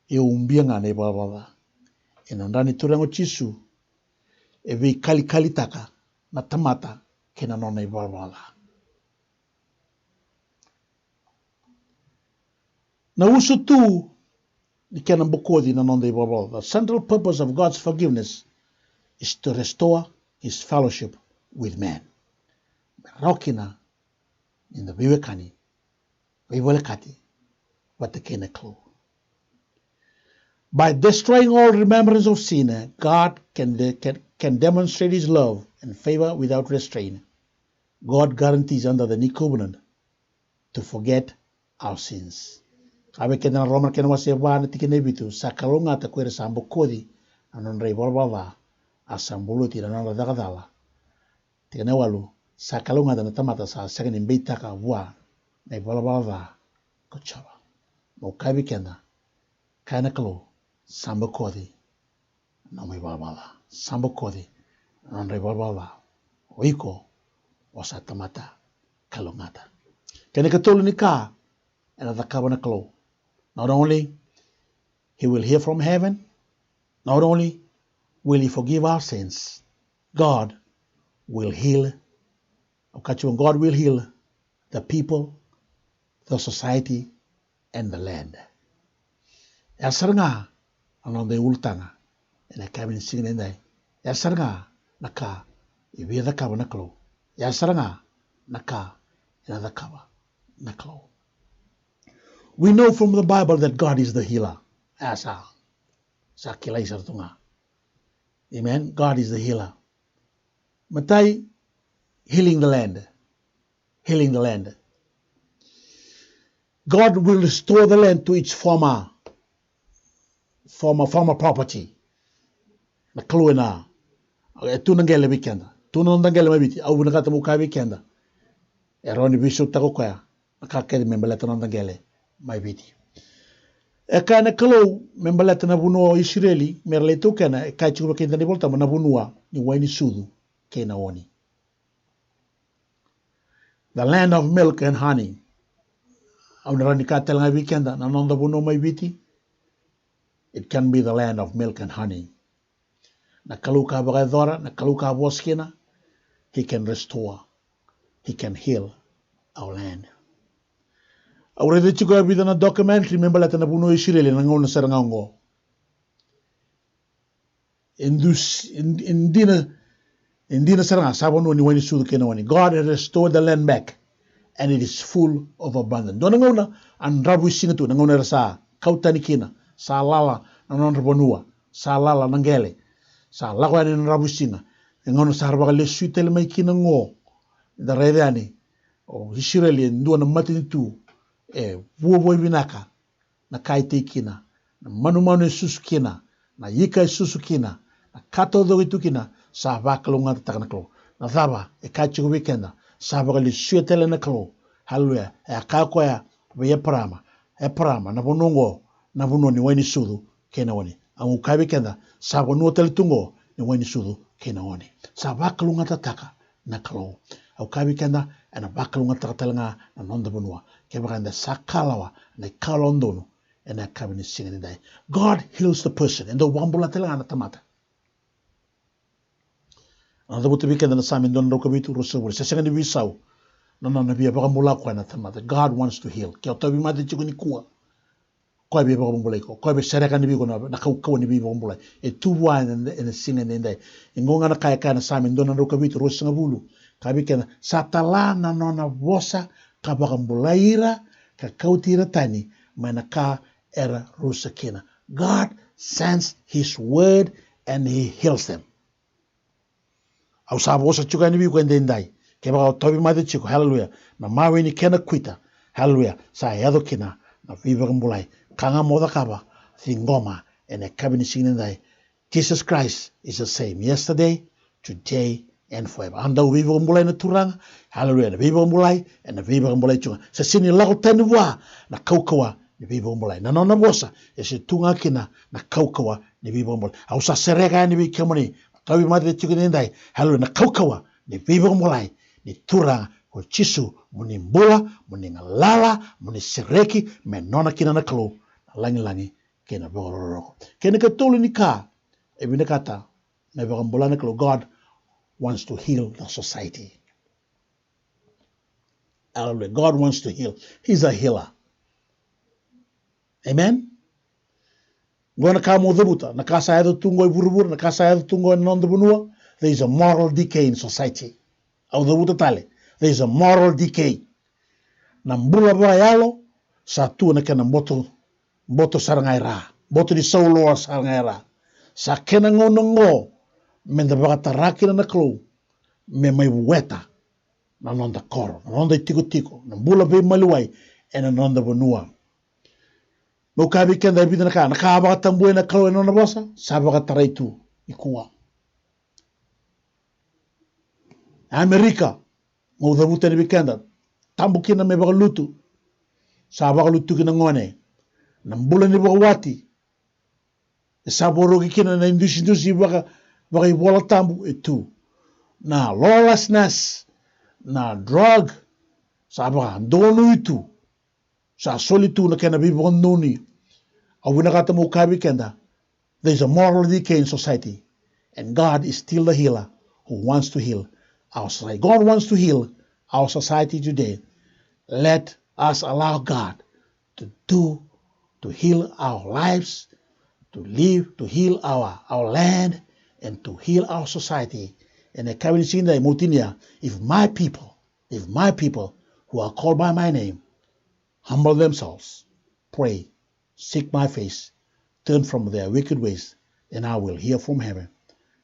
e ubia ga na ivalavala ca. Ena dra ni Turaga o Jisu, e veikalikalitaka na tamata kei na nona ivalavala ca. Na usutu ni kena bokoci na noda ivalavala ca. The central purpose of God's forgiveness is to restore his fellowship with man. Me rawa kina ni da veiwekani, veivolekati vata kei na Kalou. By destroying all remembrance of sin, God can, can, can demonstrate his love and favor without restraint. God guarantees under the new covenant to forget our sins. Kaya vei keda na Roma na kena wase va na tikina e vitu, sa kalougata ko ira sa bokoci na nodra ivalavala ca, a sa buluti na nodra caka cala. Tikina e walu, sa kalougata na tamata sa sega ni beitaka vua na ivalavala ca ko Jiova. Mo kaya vei keda, kaya na Kalou, sa bokoci na nomu ivalavala ca. Sa bokoci na nodra ivalavala ca. O iko, o sa tamata kalougata. Kena ikatolu ni ka ena cakava na Kalou. Not only he will hear from heaven, not only will he forgive our sins, God will heal. Au kaya tiko, God will heal the people, the society, and the land. Ya sara ga na noda iulutaga ena yakavi ni siga nidai. Ya sara ga na ka e via cakava na Kalou. Ya sara ga na ka ena cakava na Kalou. We know from the Bible that God is the healer. Ya sa, sa kilai sara tu ga. Amen. God is the healer. Matai, healing the land. Healing the land. God will restore the land to its former, former, former property. Na Kalou ena, e tu na qele vei keda. Tu na noda qele mai Viti. Au vinakata meu kaya vei keda, e rawa ni veisautaka o koya na ka kece me baleta na noda qele mai Viti. E kaya na Kalou me baleta na vanua o Isireli, me ra lai taukena, e kaya tiko vei keda na iVolatabu, na vanua ni wai ni sucu kei na oni. The land of milk and honey. Au na rawa ni kaya tale ga vei keda, na noda vanua mai Viti, it can be the land of milk and honey. Na Kalou ka vakayacora, na Kalou ka vosa kina, He can restore. He can heal our land. Au raica tiko e vica na documentary me baleta na vanua o Isireli na gauna sara ga oqo. E dusi, e, e dina, e dina sara ga sa vanua ni wai ni sucu kei na oni. God has restored the land back and it is full of abundance. Dua na gauna a dravuisiga tu, na gauna era sa kau tani kina, sa lala na nodra vanua, sa lala na qele, sa lako yani na dravuisiga. E gauna sa ra vakalesui tale mai kina oqo, da raica yani o Isireli e dua na matanitu e vuavuai vinaka, na ka e tei kina, na manumanu e susu kina, na ika e susu kina, na ka taucoko e tu kina, sa vakalougatataka na Kalou. Na cava e kaya tiko vei keda? Sa vakalesuya tale na Kalou. Haleluya. E a kaya o koya vei Eparama, Eparama, na vanua oqo na vanua ni wai ni sucu kei na oni. Au kaya vei keda, sa vanua tale tu oqo ni wai ni sucu kei na oni. Sa vakalougatataka na Kalou. Au kaya vei keda, ena vakalougatataka tale ga na noda vanua kevaka eda sa kalawa na ikalawa donu ena yakavi ni siga nidai. God heals the person. E dau vakabula tale ga na tamata. Na cavuta vei keda na Same dua na drau ka vitu, ruasagavulu. Se sega ni veisau na nona via vakabula koya na tamata. God wants to heal. Ke o tauvimate tiko nikua, koya via vakabulai iko, koya via sereka yani vei iko na, na kaukauwa ni veivakabulai. E tu vua ena, ena siga nidai. E qo ga na ka e kaya na Same dua na drau ka vitu, ruasagavulu. Kaya vei keda, sa tala na nona vosa ka vakabulai ira, ka kauti ira tani mai na ka era rusa kina. God sends his word and he heals them. Au sa vosa tiko yani vei iko edaidai. Kevaka o tauvimate tiko, haleluya, na mawe ni kena kuita, haleluya, sa yaco kina na veivakabulai. Ka ga mo cakava, ciqoma ena yakavi ni siga nidai. Jesus Christ is the same yesterday, today, and forever. A dau veivakabulai na Turaga, haleluya, na veivakabulai, ena veivakabulai tiko ga. Se sega ni lako tani vua na kaukauwa ni veivakabulai. Na nona vosa e se tu ga kina na kaukauwa ni veivakabulai. Au sa sereka yani vei kemuni tauvimate tiko edaidai, haleluya, na kaukauwa ni veivakabulai ni Turaga ko Jisu, mo ni bula, mo ni galala, mo ni sereki me nona kina na Kalou na lagilagi kei na vakarokoroko. Kei na ikatolu ni ka e vinakata me vakabula na Kalou, God wants to heal the society. Hallelujah. God wants to heal. He's a healer. Amen. Qo na ka mo cavuta, na ka sa yaco tu qo e vuravura, na ka sa yaco tu qo ena noda vanua. There is a moral decay in society. Au cavuta tale. There is a moral decay. Na bula vakayalo sa tu na kena boto, boto sara ga e ra. Boto ni sauloa sara ga e ra. Sa kena gauna qo meda vakatara kina na Kalou me mai vueta na noda koro, na noda itikotiko, na bula veimaliwai ena noda vanua. Meu kaya vei keda e vica na ka, na ka a vakatabuya na Kalou ena nona vosa, sa vakatarai tu nikua. Amerika, meu cavuta yani vei keda, tabu kina me vakalutu, sa vakalutu kina gone, na bula ni vakawati, e sa voroki kina na idusidusi vaka, vakaivolatabu e tu. Na lawlessness, na drug, sa vakadonui tu. Sa soli tu na kena veivakadonui. Au vinakata meu kaya vei keda, there is a moral decay in society. And God is still the healer who wants to heal our society. God wants to heal our society today. Let us allow God to do, to heal our lives, to live, to heal our, our land, and to heal our society. Ena yakavi ni siga edai meu tinia, if my people, if my people who are called by my name humble themselves, pray, seek my face, turn from their wicked ways, then I will hear from heaven,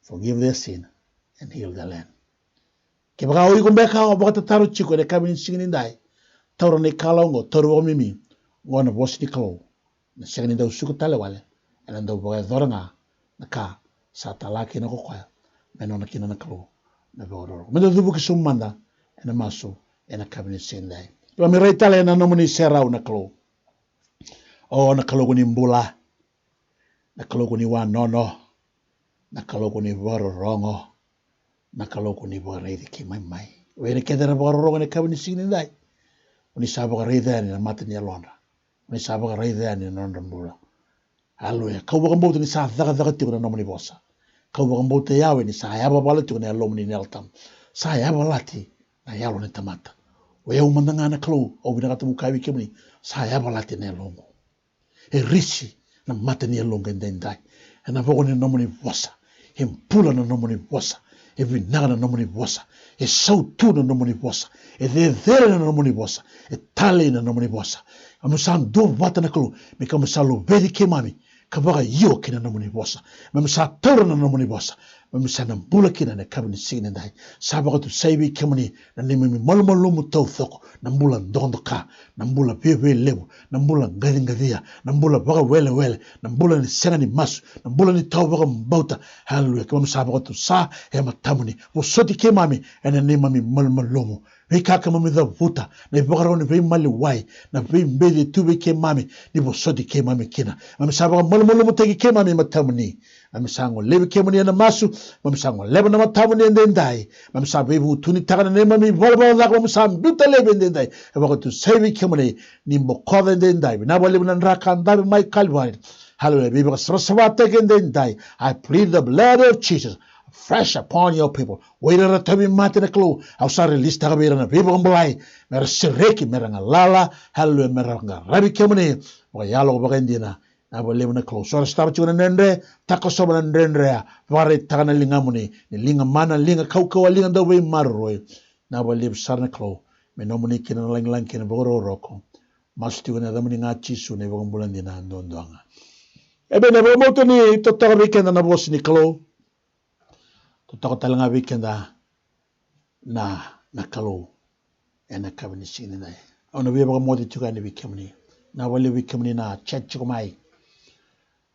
forgive their sin, and heal their land. Kevaka o iko beka o vakatataro tiko ena yakavi ni siga nidai, taura na ikalawa oqo, taura vakamimi. Oqo na vosa ni Kalou. Na sega ni dau suka tale wale, ena dau vakayacora ga na ka sa tala kina ko koya me nona kina na Kalou na vakarokoroko. Meda cuva ki sobu mada ena masu ena yakavi ni siga nidai. Keimami rai tale ena nomuni serau na Kalou. O na Kalou ko ni bula, na Kalou ko ni wanono, na Kalou ko ni vakarorogo, na Kalou ko ni vakaraici keimami mai. O ira kece era vakarorogo ena yakavi ni siga nidai, o ni sa vakaraica yani na mata ni yalodra, o ni sa vakaraica yani na nodra bula. Aleluya. Kau vakabauta ni sa cakacaka tiko na nomuni vosa. Kau vakabauta, Yawe, ni sa yavavala tiko na Yalomuni na Yalo Tabu. Sa yavalati na yalo ni tamata. O yau mada ga na Kalou, au vinakata meu kaya vei kemuni, sa yavalati na yaloqu. E risi na mata ni yaloqu edaidai ena vuku ni nomuni vosa. E bula na nomuni vosa. E vinaka na nomuni vosa. E sautu na nomuni vosa. E cecere na nomuni vosa. E talei na nomuni vosa. Keimami sa duavata na Kalou, me keimami sa luveci keimami ka vakaio ki na nomuni vosa. Keimami sa taura na nomuni vosa, keimami sa na bula kina ena yakavi ni siga nidai. Sa vakatusai vei kemuni na neimami malumalumu taucoko, na bula dokadoka, na bula viavialevu, na bula qaciqacia, na bula vakawelewele, na bula ni sega ni masu, na bula ni tawa vakabauta. Haleluya. Keimami sa vakatusa e matamuni. Vosoti keimami ena neimami malumalumu. Veika keimami cavuta, na ivakarau ni veimaliwai, na veibeci e tu vei keimami, ni vosoti keimami kina. Keimami sa vakamalumalumutaki keimami e matamuni. Keimami sa golevi kemuni ena masu, keimami sa goleva na matamuni edaidai. Keimami sa veivutunitaka na neimami valavala ca, keimami sa biuta laivi edaidai. E vakatusai vei kemuni, ni bokoca edaidai. Vinaka vakalevu na dra ka dabe mai Kalivari. Haleluya. Veivakasavasavataki edaidai. I plead the blood of Jesus fresh upon your people. O ira era tauvimate na Kalou, au sa release-taka vei ira na veivakabulai, me ra sereki, me ra galala. Haleluya. Me ra qaravi kemuni vakayalo, vakaidina. Vinaka vakalevu na Kalou. So era sotava tiko na dredre, takosova na dredre ya. Vakaraitaka na ligamuni, ni liga mana, liga kaukauwa, liga dau veimaroroi. Vinaka vakalevu sara na Kalou. Me nomuni kina na lagilagi kei na vakarokoroko. Masu tiko ena yacamuni ga Jisu, na iVakabula dina duadua ga. Emeni. Na vakabauta ni totoka vei keda na vosa ni Kalou. Totoka tale ga vei keda na, na Kalou ena yakavi ni siga nidai. Au na via vakamoce tiko yani vei kemuni. Vinaka vakalevu vei kemuni na chat tiko mai.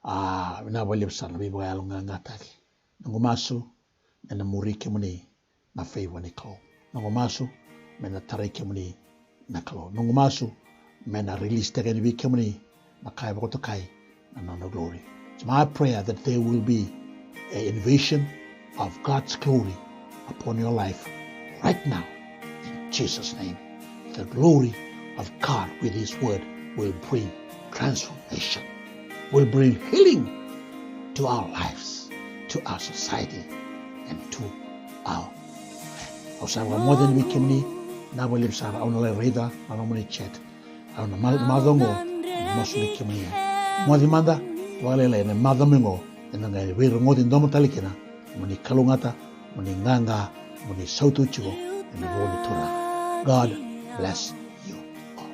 A, vinaka vakalevu sara na veivakayaloqaqataki. Noqu masu me na muri kemuni na favor ni Kalou. Noqu masu me na tarai kemuni na Kalou. Noqu masu me na release-taka yani vei kemuni na ka e vakatokai na nona glory. It's my prayer that there will be an invasion of God's glory upon your life right now, in Jesus' name. The glory of God with His word will bring transformation, will bring healing to our lives, to our society, and to our land. Au sa vakamoce yani vei kemuni. Vinaka vakalevu sara. Au na lai raica na nomuni chat. Au na ma-, macawa oqo, au na masu vei kemuni yani. Moce mada vakalailai ena macawa mai qo, eda qai veirogoci domo tale kina. Mo ni kalougata, mo ni qaqa, mo ni sautu tiko ena vuku ni Turaga. God bless you all.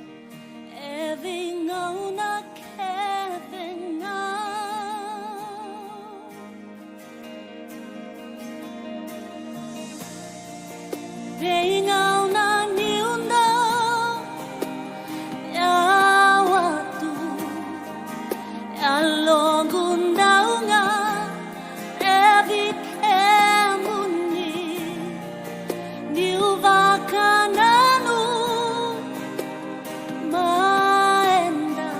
Veigauna niu dau yawa tu, yaloqu dau qaravi kemuni, niu vakananuma eda.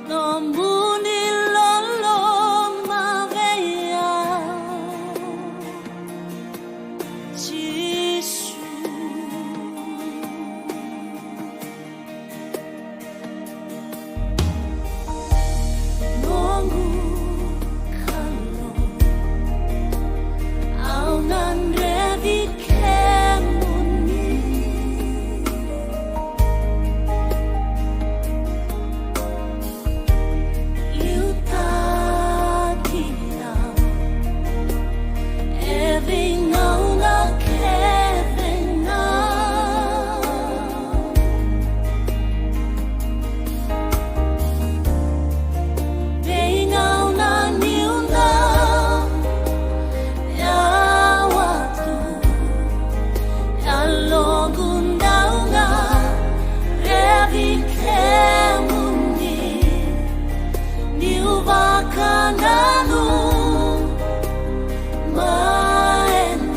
Nomuni loloma vei au, Jisu. Noqu Kalou, au gadrevi kemuni. Liutaki au e veigauna kece ga. Veigauna niu dau yawa tu, yaloqu dau qaravi kemuni, niu vakananuma eda.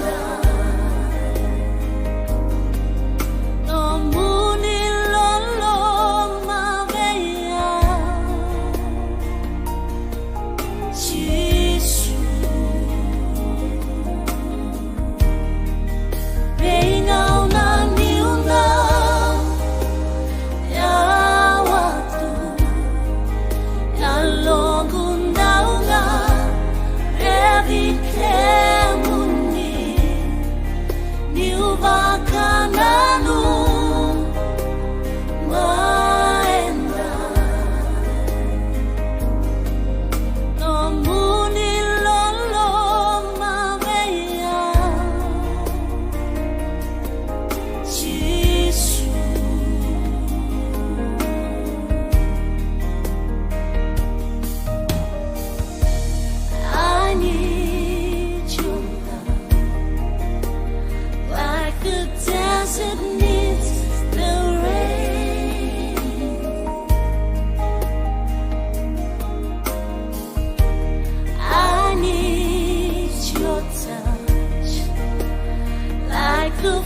Amidst the rain, I need your touch, like the